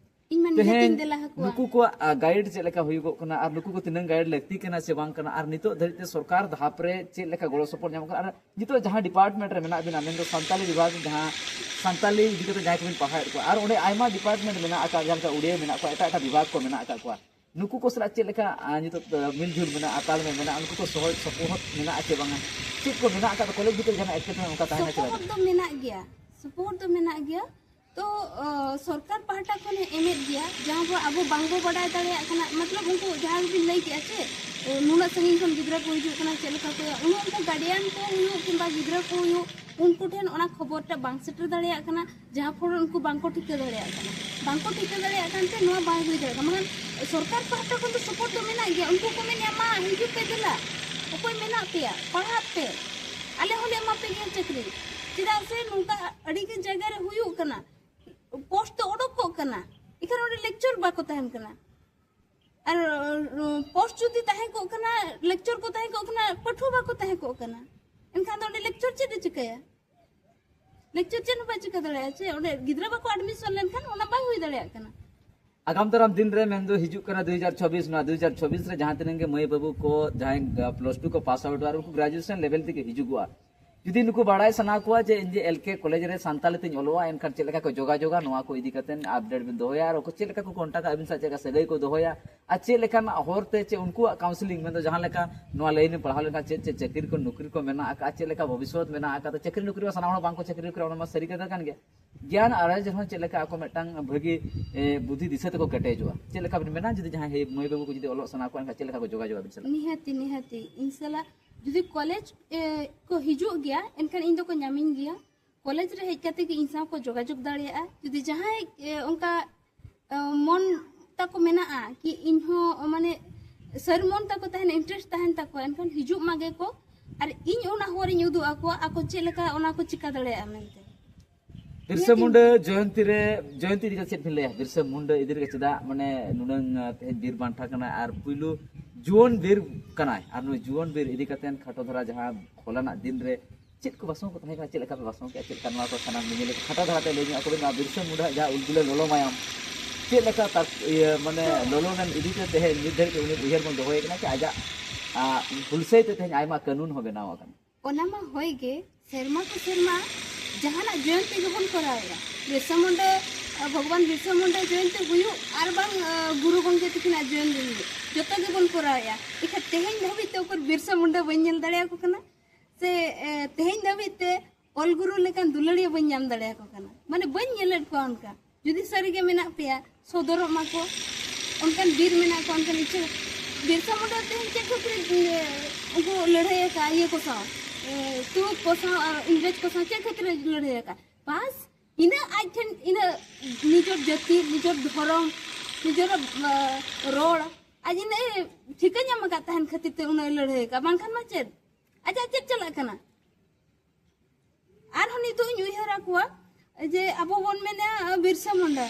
ᱤᱧ ᱢᱟ ᱱᱤᱡᱮ ᱛᱤᱧ ᱛᱮᱦᱮᱧ ᱫᱮᱞᱟ ᱟᱠᱚᱣᱟ᱾ ᱱᱩᱠᱩ ᱠᱚᱣᱟᱜ, ᱟ, ᱜᱟᱭᱤᱰ ᱪᱮᱫ ᱞᱮᱠᱟ ᱦᱩᱭᱩᱜᱚᱜ ᱠᱟᱱᱟ ᱟᱨ ᱱᱩᱠᱩ ᱠᱚ ᱛᱤᱱᱟᱹᱝ ᱜᱟᱭᱤᱰ ᱞᱟᱹᱠᱛᱤ ᱠᱟᱱᱟ ᱥᱮ ᱵᱟᱝ ᱠᱟᱱᱟ, ᱟᱨ ᱱᱤᱛᱚᱜ ᱫᱷᱟᱹᱨᱤᱡ ᱛᱮ ᱥᱚᱨᱠᱟᱨ ᱫᱷᱟᱯ ᱨᱮ ᱪᱮᱫ ᱞᱮᱠᱟ ᱜᱚᱲᱚ ᱥᱚᱯᱚᱦᱚᱫ ᱧᱟᱢᱚᱜ ᱠᱟᱱᱟ, ᱟᱨ ᱱᱤᱛᱚᱜ ᱡᱟᱦᱟᱸ ᱰᱤᱯᱟᱨᱴᱢᱮᱱᱴ ᱨᱮ ᱢᱮᱱᱟᱜ ᱵᱤᱱᱟ, ᱢᱮᱱᱫᱚ ᱥᱟᱱᱛᱟᱞᱤ ᱵᱤᱵᱷᱟᱜᱽ, ᱡᱟᱦᱟᱸ ᱥᱟᱱᱛᱟᱞᱤ ᱤᱫᱤ ᱠᱟᱛᱮ ᱡᱟᱦᱟᱸᱭ ᱠᱚᱵᱤᱱ ᱯᱟᱲᱦᱟᱣᱮᱫ ᱠᱚᱣᱟ, ᱟᱨ ᱚᱸᱰᱮ ᱟᱭᱢᱟ ᱰᱤᱯᱟᱨᱴᱢᱮᱱᱴ ᱢᱮᱱᱟᱜ ᱟᱠᱟᱫ, ᱡᱟᱦᱟᱸ ᱞᱮᱠᱟ ᱩᱲᱤᱭᱟ ᱢᱮᱱᱟᱜ ᱠᱚᱣᱟ, ᱮᱴᱟᱜ ᱮᱴᱟᱜ ᱵᱤᱵᱷᱟᱜᱽ ᱠᱚ ᱢᱮᱱᱟᱜ ᱟᱠᱟᱫ ᱠᱚᱣᱟ, ᱱᱩᱠᱩ ᱠᱚ ᱥᱟᱞᱟᱜ ᱪᱮᱫ ᱞᱮᱠᱟ, ᱟ, ᱱᱤᱛᱚᱜ ᱫᱚ ᱢᱤᱞᱡᱩᱞ ᱢᱮᱱᱟᱜᱼᱟ, ᱛᱟᱞᱢᱮᱞ ᱢᱮᱱᱟᱜᱼᱟ, ᱱᱩᱠᱩ ᱠᱚ ᱥᱚᱦᱚᱡ ᱥᱚᱯᱚᱦᱚᱫ ᱢᱮᱱᱟᱜᱼᱟ ᱪᱮ ᱵᱟᱝᱟ? ᱪᱮᱫ ᱠᱚ ᱢᱮᱱᱟᱜ ᱟᱠᱟᱫ ᱠᱚᱞᱮᱡᱽ ᱵᱷᱤᱛᱤᱨ ᱡᱟᱦᱟᱱᱟᱜ ᱮᱴᱠᱮᱴᱚᱬᱮ ᱚᱱᱠᱟ ᱛᱟᱦᱮᱱᱟ ᱪᱮ ᱵᱟᱝᱟ? ᱥᱚᱯᱚᱦᱚᱫ ᱫᱚ ᱢᱮᱱᱟᱜ ᱜᱮᱭᱟ, ᱥᱚᱯᱚᱦᱚᱫ ᱫᱚ ᱢᱮᱱᱟᱜ ᱜᱮᱭᱟ᱾ ᱛᱚ ᱚ, ᱥᱚᱨᱠᱟᱨ ᱯᱟᱦᱴᱟ ᱠᱷᱚᱱᱮ ᱮᱢᱮᱫ ᱜᱮᱭᱟ, ᱡᱟᱦᱟᱸ ᱠᱚ ᱟᱵᱚ ᱵᱟᱝᱵᱚ ᱵᱟᱰᱟᱭ ᱫᱟᱲᱮᱭᱟᱜ ᱠᱟᱱᱟ᱾ ᱢᱚᱛᱞᱚᱵ ᱩᱱᱠᱩ ᱡᱟᱦᱟᱸ ᱜᱮᱵᱤᱱ ᱞᱟᱹᱭ ᱠᱮᱜᱼᱟ ᱪᱮ, ᱮ, ᱱᱩᱱᱟᱹᱜ ᱥᱟᱺᱜᱤᱧ ᱠᱷᱚᱱ ᱜᱤᱫᱽᱨᱟᱹ ᱠᱚ ᱦᱤᱡᱩᱜ ᱠᱟᱱᱟ, ᱪᱮᱫ ᱞᱮᱠᱟ ᱠᱚ, ᱩᱱᱟᱹᱜ ᱩᱱᱠᱩ ᱜᱟᱨᱰᱤᱭᱟᱱ ᱠᱚ ᱦᱩᱭᱩᱜ ᱠᱤᱝᱵᱟ ᱜᱤᱫᱽᱨᱟᱹ ᱠᱚ ᱦᱩᱭᱩᱜ, ᱩᱱᱠᱩ ᱴᱷᱮᱱ ᱚᱱᱟ ᱠᱷᱚᱵᱚᱨ ᱴᱟ ᱵᱟᱝ ᱥᱮᱴᱮᱨ ᱫᱟᱲᱮᱭᱟᱜ ᱠᱟᱱᱟ, ᱡᱟᱦᱟᱸ ᱯᱷᱚᱞ ᱩᱱᱠᱩ ᱵᱟᱝᱠᱚ ᱴᱷᱤᱠᱟᱹ ᱫᱟᱲᱮᱭᱟᱜ ᱠᱟᱱᱟ᱾ ᱵᱟᱝᱠᱚ ᱴᱷᱤᱠᱟᱹ ᱫᱟᱲᱮᱭᱟᱜ ᱠᱟᱱᱛᱮ ᱱᱚᱣᱟ ᱵᱟᱝ ᱦᱩᱭ ᱫᱟᱲᱮᱭᱟᱜ ᱠᱟᱱᱟ᱾ ᱢᱮᱱᱠᱷᱟᱱ ᱥᱚᱨᱠᱟᱨ ᱯᱟᱦᱴᱟ ᱠᱷᱚᱱ ᱫᱚ ᱥᱟᱯᱳᱨᱴ ᱫᱚ ᱢᱮᱱᱟᱜ ᱜᱮᱭᱟ᱾ ᱩᱱᱠᱩ ᱠᱚ ᱢᱮᱱᱮᱜᱼᱟ, "ᱢᱟ ᱦᱤᱡᱩᱜ ᱯᱮ, ᱫᱮᱞᱟ, ᱚᱠᱚᱭ ᱢᱮᱱᱟᱜ ᱯᱮᱭᱟ, ᱯᱟᱲᱦᱟᱜ ᱯᱮ, ᱟᱞᱮ ᱦᱚᱸᱞᱮ ᱮᱢᱟ ᱯᱮ ᱜᱮᱭᱟ ᱪᱟᱹᱠᱨᱤ᱾ ᱪᱮᱫᱟᱜ ᱥᱮ ᱱᱚᱝᱠᱟ ᱟᱹᱰᱤ ᱜᱟᱱ ᱡᱟᱭᱜᱟ ᱨᱮ ᱦᱩᱭᱩᱜ ᱠᱟᱱᱟ, ᱯᱳᱥᱴ ᱫᱚ ᱚᱰᱚᱠ ᱠᱚᱜ ᱠᱟᱱᱟ, ᱮᱱᱠᱷᱟᱱ ᱚᱸᱰᱮ ᱞᱮᱠᱪᱟᱨ ᱵᱟᱠᱚ ᱛᱟᱦᱮᱱ ᱠᱟᱱᱟ᱾ ᱟᱨ ᱯᱳᱥᱴ ᱡᱩᱫᱤ ᱛᱟᱦᱮᱸ ᱠᱚᱜ ᱠᱟᱱᱟ, ᱞᱮᱠᱪᱟᱨ ᱠᱚ ᱛᱟᱦᱮᱸ ᱠᱚᱜ ᱠᱟᱱᱟ, ᱯᱟᱹᱴᱷᱩᱣᱟᱹ ᱵᱟᱠᱚ ᱛᱟᱦᱮᱸ ᱠᱚᱜ ᱠᱟᱱᱟ, ᱮᱱᱠᱷᱟᱱ ᱫᱚ ᱚᱸᱰᱮ ᱞᱮᱠᱪᱟᱨ ᱪᱮᱫ ᱮ ᱪᱤᱠᱟᱹᱭᱟ? ᱞᱮᱠᱪᱟᱨ ᱪᱮᱫ ᱦᱚᱸ ᱵᱟᱭ ᱪᱤᱠᱟᱹ ᱫᱟᱲᱮᱭᱟᱜᱼᱟ᱾ ᱪᱮ ᱚᱸᱰᱮ ᱜᱤᱫᱽᱨᱟᱹ ᱵᱟᱠᱚ ᱟᱰᱢᱤᱥᱚᱱ ᱞᱮᱱᱠᱷᱟᱱ ᱚᱱᱟ ᱵᱟᱭ ᱦᱩᱭ ᱫᱟᱲᱮᱭᱟᱜ ᱠᱟᱱᱟ᱾ ᱟᱜᱟᱢ ᱫᱟᱨᱟᱢ ᱫᱤᱱ ᱨᱮ, ᱢᱮᱱᱫᱚ ᱦᱤᱡᱩᱜ ᱠᱟᱱᱟ ᱫᱩ ᱦᱟᱡᱟᱨ ᱪᱷᱚᱵᱵᱤᱥ, ᱱᱚᱣᱟ ᱫᱩ ᱦᱟᱡᱟᱨ ᱪᱷᱚᱵᱵᱤᱥ ᱨᱮ ᱡᱟᱦᱟᱸ ᱛᱤᱱᱟᱹᱜ ᱜᱮ ᱢᱟᱹᱭ ᱵᱟᱹᱵᱩ ᱠᱚ ᱡᱟᱦᱟᱸᱭ ᱯᱞᱟᱥ ᱴᱩ ᱠᱚ ᱯᱟᱥ ᱟᱣᱩᱴ ᱟᱨ ᱩᱱᱠᱩ ᱜᱨᱮᱡᱩᱭᱮᱥᱚᱱ ᱞᱮᱵᱮᱞ ᱛᱮᱜᱮ ᱦᱤᱡᱩᱜᱚᱜᱼᱟ, ᱡᱩᱫᱤ ᱱᱩᱠᱩ ᱵᱟᱲᱟᱭ ᱥᱟᱱᱟ ᱠᱚᱣᱟ ᱡᱮ ᱤᱧ ᱡᱮ ᱮᱞ ᱠᱮ ᱠᱚᱞᱮᱡᱽ ᱨᱮ ᱥᱟᱱᱛᱟᱞᱤ ᱛᱮᱧ ᱚᱞᱚᱜᱼᱟ, ᱮᱱᱠᱷᱟᱱ ᱪᱮᱫ ᱞᱮᱠᱟ ᱠᱚ ᱡᱳᱜᱟᱡᱳᱜᱟ, ᱱᱚᱣᱟ ᱠᱚ ᱤᱫᱤ ᱠᱟᱛᱮ ᱟᱯᱰᱮᱴ ᱵᱤᱱ ᱫᱚᱦᱚᱭᱟ ᱟᱨ ᱪᱮᱫ ᱞᱮᱠᱟ ᱠᱚ ᱠᱚᱱᱴᱟᱠᱴᱟ, ᱟᱹᱵᱤᱱ ᱥᱟᱶ ᱪᱮᱫ ᱞᱮᱠᱟ ᱥᱟᱹᱜᱟᱹᱭ ᱠᱚ ᱫᱚᱦᱚᱭᱟ ᱟᱨ ᱪᱮᱫ ᱞᱮᱠᱟᱱᱟᱜ ᱦᱚᱨᱛᱮ ᱪᱮ ᱩᱱᱠᱩᱣᱟᱜ ᱠᱟᱣᱩᱱᱥᱤᱞᱤᱝ, ᱢᱮᱱᱫᱚ ᱡᱟᱦᱟᱸ ᱞᱮᱠᱟ ᱱᱚᱣᱟ ᱞᱟᱭᱤᱱ ᱮᱢ ᱯᱟᱲᱦᱟᱣ ᱞᱮᱱᱠᱷᱟᱱ ᱪᱮᱫ ᱪᱮᱫ ᱪᱟᱹᱠᱨᱤ ᱠᱚ ᱱᱚᱠᱨᱤ ᱠᱚ ᱢᱮᱱᱟᱜ ᱟᱠᱟᱫᱼᱟ, ᱪᱮᱫ ᱞᱮᱠᱟ ᱵᱷᱚᱵᱤᱥᱥᱚᱛ ᱢᱮᱱᱟᱜ ᱟᱠᱟᱫᱟ, ᱪᱟᱹᱠᱨᱤ ᱱᱚᱠᱨᱤ ᱢᱟ ᱥᱟᱱᱟᱢ ᱦᱚᱲ ᱵᱟᱝᱠᱚ ᱪᱟᱹᱠᱨᱤ ᱠᱚ ᱠᱟᱱᱟ, ᱚᱱᱟ ᱢᱟ ᱥᱟᱹᱨᱤ ᱠᱟᱛᱷᱟ ᱠᱟᱱ ᱜᱮᱭᱟ᱾ ᱜᱮᱭᱟᱱ ᱟᱨᱡᱟᱣ ᱦᱚᱸ ᱪᱮᱫ ᱞᱮᱠᱟ ᱟᱠᱚ ᱢᱤᱫᱴᱟᱝ ᱵᱷᱟᱹᱜᱤ ᱮ, ᱵᱩᱫᱷᱤ ᱫᱤᱥᱟᱹ ᱛᱮᱠᱚ ᱠᱮᱴᱮᱡᱚᱜᱼᱟ᱾ ᱪᱮᱫ ᱞᱮᱠᱟ ᱵᱤᱱ ᱢᱮᱱᱟ, ᱡᱩᱫᱤ ᱡᱟᱦᱟᱸᱭ ᱦᱮ-, ᱢᱟᱹᱭ ᱵᱟᱹᱵᱩ ᱠᱚ ᱡᱩᱫᱤ ᱚᱞᱚᱜ ᱥᱟᱱᱟ ᱠᱚᱣᱟ, ᱮᱱᱠᱷᱟᱱ ᱪᱮᱫ ᱞᱮᱠᱟ ᱠᱚ ᱡᱳᱜᱟᱡᱳᱜᱽ ᱟᱵᱤᱱ ᱥᱟᱞᱟᱜ? ᱱᱤᱦᱟᱹᱛᱤ, ᱱᱤᱦᱟᱹᱛᱤ᱾ ᱤᱧ ᱥᱟᱞᱟᱜ ᱡᱩᱫᱤ ᱠᱚᱞᱮᱡᱽ ᱮ, ᱠᱚ ᱦᱤᱡᱩᱜ ᱜᱮᱭᱟ, ᱮᱱᱠᱷᱟᱱ ᱤᱧ ᱫᱚᱠᱚ ᱧᱟᱢᱤᱧ ᱜᱮᱭᱟ᱾ ᱠᱚᱞᱮᱡᱽ ᱨᱮ ᱦᱮᱡ ᱠᱟᱛᱮ ᱜᱮ ᱤᱧ ᱥᱟᱶ ᱠᱚ ᱡᱳᱜᱟᱡᱳᱜᱽ ᱫᱟᱲᱮᱭᱟᱜᱼᱟ᱾ ᱡᱩᱫᱤ ᱡᱟᱦᱟᱸᱭ ᱮ, ᱚᱱᱠᱟ ᱮ, ᱢᱚᱱ ᱛᱟᱠᱚ ᱢᱮᱱᱟᱜᱼᱟ ᱠᱤ ᱤᱧ ᱦᱚᱸ ᱢᱟᱱᱮ ᱥᱟᱹᱨᱤ ᱢᱚᱱ ᱛᱟᱠᱚ ᱛᱟᱦᱮᱱᱟ, ᱤᱱᱴᱟᱨᱮᱥᱴ ᱛᱟᱦᱮᱱ ᱛᱟᱠᱚᱣᱟ, ᱮᱱᱠᱷᱟᱱ ᱦᱤᱡᱩᱜ ᱢᱟᱜᱮ ᱠᱚ ᱟᱨ ᱤᱧ ᱚᱱᱟ ᱦᱚᱨᱤᱧ ᱩᱫᱩᱜ ᱟᱠᱚᱣᱟ, ᱟᱠᱚ ᱪᱮᱫ ᱞᱮᱠᱟ ᱚᱱᱟ ᱠᱚ ᱪᱤᱠᱟ ᱫᱟᱲᱮᱭᱟᱜᱼᱟ ᱢᱮᱱᱛᱮ᱾ ᱵᱤᱨᱥᱟ ᱢᱩᱱᱰᱟ ᱡᱚᱭᱚᱱᱛᱤ ᱨᱮ, ᱡᱚᱭᱚᱱᱛᱤ ᱤᱫᱤ ᱠᱟᱛᱮ ᱪᱮᱫ ᱵᱤᱱ ᱞᱟᱹᱭᱟ? ᱵᱤᱨᱥᱟ ᱢᱩᱱᱰᱟ ᱤᱫᱤ ᱠᱟᱛᱮ ᱪᱮᱫᱟᱜ ᱢᱟᱱᱮ ᱱᱩᱱᱟᱹᱝ ᱛᱮᱦᱮᱧ ᱵᱤᱨ ᱵᱟᱱᱴᱟ ᱠᱟᱱᱟᱭ ᱟᱨ ᱯᱩᱭᱞᱩ ᱡᱩᱣᱟᱹᱱ ᱵᱤᱨ ᱠᱟᱱᱟᱭ, ᱟᱨ ᱱᱩᱭ ᱡᱩᱣᱟᱹᱱ ᱵᱤᱨ ᱤᱫᱤ ᱠᱟᱛᱮ ᱠᱷᱟᱴᱚ ᱫᱷᱟᱨᱟ ᱡᱟᱦᱟᱸ ᱦᱚᱞᱟᱱᱟᱜ ᱫᱤᱱ ᱨᱮ ᱪᱮᱫ ᱠᱚ ᱵᱟᱥᱚᱝ ᱠᱚ ᱛᱟᱦᱮᱸ ᱠᱟᱱᱟ, ᱪᱮᱫ ᱞᱮᱠᱟ ᱯᱮ ᱵᱟᱥᱚᱝ ᱠᱮᱫᱼᱟ, ᱪᱮᱫ ᱞᱮᱠᱟ ᱱᱚᱣᱟ ᱠᱚ ᱥᱟᱱᱟᱢ ᱧᱮᱧᱮᱞ ᱠᱚ ᱠᱷᱟᱴᱚ ᱫᱷᱟᱨᱟ ᱛᱮ ᱞᱟᱹᱭ ᱧᱚᱜ ᱟᱠᱚ ᱵᱤᱱ, ᱱᱚᱣᱟ ᱵᱤᱨᱥᱟ ᱢᱩᱱᱰᱟ ᱡᱟᱦᱟᱸ ᱩᱞᱜᱩᱞᱟᱹ ᱞᱚᱞᱚ ᱢᱟᱭᱟᱢ ᱪᱮᱫ ᱞᱮᱠᱟ ᱛᱟᱨ ᱤᱭᱟᱹ ᱢᱟᱱᱮ ᱞᱚᱞᱚ ᱞᱮᱱ ᱤᱫᱤ ᱠᱟᱛᱮ ᱛᱮᱦᱮᱧ ᱱᱤᱛ ᱫᱷᱟᱹᱨᱤᱡ ᱩᱱᱤ ᱩᱭᱦᱟᱹᱨ ᱵᱚᱱ ᱫᱚᱦᱚᱭᱮ ᱠᱟᱱᱟ ᱡᱮ ᱟᱡᱟᱜ ᱦᱩᱞᱥᱟᱹᱭ ᱛᱮ ᱛᱮᱦᱮᱧ ᱟᱭᱢᱟ ᱠᱟᱹᱱᱩᱱ ᱦᱚᱸ ᱵᱮᱱᱟᱣ ᱟᱠᱟᱱᱟ᱾ ᱚᱱᱟ ᱢᱟ ᱦᱳᱭ ᱜᱮ, ᱥᱮᱨᱢᱟ ᱠᱚ ᱥᱮᱨᱢᱟ ᱡᱟᱦᱟᱱᱟᱜ ᱡᱚᱭᱚᱱᱛᱤ ᱜᱮᱵᱚᱱ ᱠᱚᱨᱟᱣᱮᱫᱼᱟ᱾ ᱵᱤᱨᱥᱟ ᱢᱩᱱᱰᱟ, ᱵᱷᱚᱜᱚᱵᱟᱱ ᱵᱤᱨᱥᱟ ᱢᱩᱱᱰᱟ ᱡᱚᱭᱚᱱᱛᱤ ᱦᱩᱭᱩᱜ ᱟᱨ ᱵᱟᱝ ᱜᱩᱨᱩ ᱜᱚᱢᱠᱮ ᱛᱟᱹᱠᱤᱱᱟᱜ ᱡᱚᱭᱚᱱᱛᱤ ᱦᱩᱭᱩᱜ, ᱡᱚᱛᱚ ᱜᱮᱵᱚᱱ ᱠᱚᱨᱟᱣᱮᱫᱼᱟ᱾ ᱮᱱᱠᱷᱟᱱ ᱛᱮᱦᱮᱧ ᱫᱷᱟᱹᱵᱤᱡ ᱛᱮ ᱩᱠᱩᱨ ᱵᱤᱨᱥᱟ ᱢᱩᱱᱰᱟ ᱵᱟᱹᱧ ᱧᱮᱞ ᱫᱟᱲᱮᱭᱟᱠᱚ ᱠᱟᱱᱟ, ᱥᱮ ᱛᱮᱦᱮᱧ ᱫᱷᱟᱹᱵᱤᱡ ᱛᱮ ᱚᱞ ᱜᱩᱨᱩ ᱞᱮᱠᱟᱱ ᱫᱩᱞᱟᱹᱲᱤᱭᱟᱹ ᱵᱟᱹᱧ ᱧᱟᱢ ᱫᱟᱲᱮᱭᱟᱠᱚ ᱠᱟᱱᱟ᱾ ᱢᱟᱱᱮ ᱵᱟᱹᱧ ᱧᱮᱞᱮᱫ ᱠᱚᱣᱟ ᱚᱱᱠᱟ᱾ ᱡᱩᱫᱤ ᱥᱟᱹᱨᱤᱜᱮ ᱢᱮᱱᱟᱜ ᱯᱮᱭᱟ, ᱥᱚᱫᱚᱨᱚᱜ ᱢᱟᱠᱚ᱾ ᱚᱱᱠᱟᱱ ᱵᱤᱨ ᱢᱮᱱᱟᱜ ᱠᱚᱣᱟ, ᱚᱱᱠᱟᱱ ᱤᱪᱪᱷᱟᱹ᱾ ᱵᱤᱨᱥᱟ ᱢᱩᱱᱰᱟ ᱛᱮᱦᱮᱧ ᱪᱮᱫ ᱠᱷᱟᱹᱛᱤᱨ ᱩᱱᱠᱩ ᱞᱟᱹᱲᱦᱟᱹᱭ ᱟᱠᱟᱫ ᱤᱭᱟᱹ ᱠᱚ ᱥᱟᱶ, ᱛᱩᱲᱩᱠ ᱠᱚ ᱥᱟᱶ ᱟᱨ ᱤᱝᱨᱮᱡᱽ ᱠᱚ ᱥᱟᱶ ᱪᱮᱫ ᱠᱷᱟᱹᱛᱤᱨ ᱞᱟᱹᱲᱦᱟᱹᱭ ᱟᱠᱟᱫ? ᱵᱟᱥ, ᱤᱱᱟᱹ ᱟᱡ ᱴᱷᱮᱱ ᱤᱱᱟᱹ ᱱᱤᱡᱚᱨ ᱡᱟᱹᱛᱤ, ᱱᱤᱡᱚᱨ ᱫᱷᱚᱨᱚᱢ, ᱱᱤᱡᱚᱨ ᱨᱚᱲ ᱟᱡ ᱤᱱᱟᱹ ᱴᱷᱤᱠᱟᱹ ᱧᱟᱢ ᱟᱠᱟᱫ ᱛᱟᱦᱮᱱ ᱠᱷᱟᱹᱛᱤᱨ ᱛᱮ ᱩᱱᱟᱹᱜ ᱞᱟᱹᱲᱦᱟᱹᱭ ᱟᱠᱟᱫ, ᱵᱟᱝᱠᱷᱟᱱ ᱢᱟ ᱪᱮᱫ ᱟᱡᱟᱜ ᱪᱮᱫ ᱪᱟᱞᱟᱜ ᱠᱟᱱᱟ? ᱟᱨᱦᱚᱸ ᱱᱤᱛᱚᱜ ᱤᱧ ᱩᱭᱦᱟᱹᱨ ᱟᱠᱚᱣᱟ ᱡᱮ ᱟᱵᱚ ᱵᱚᱱ ᱢᱮᱱᱟ ᱵᱤᱨᱥᱟ ᱢᱩᱱᱰᱟ᱾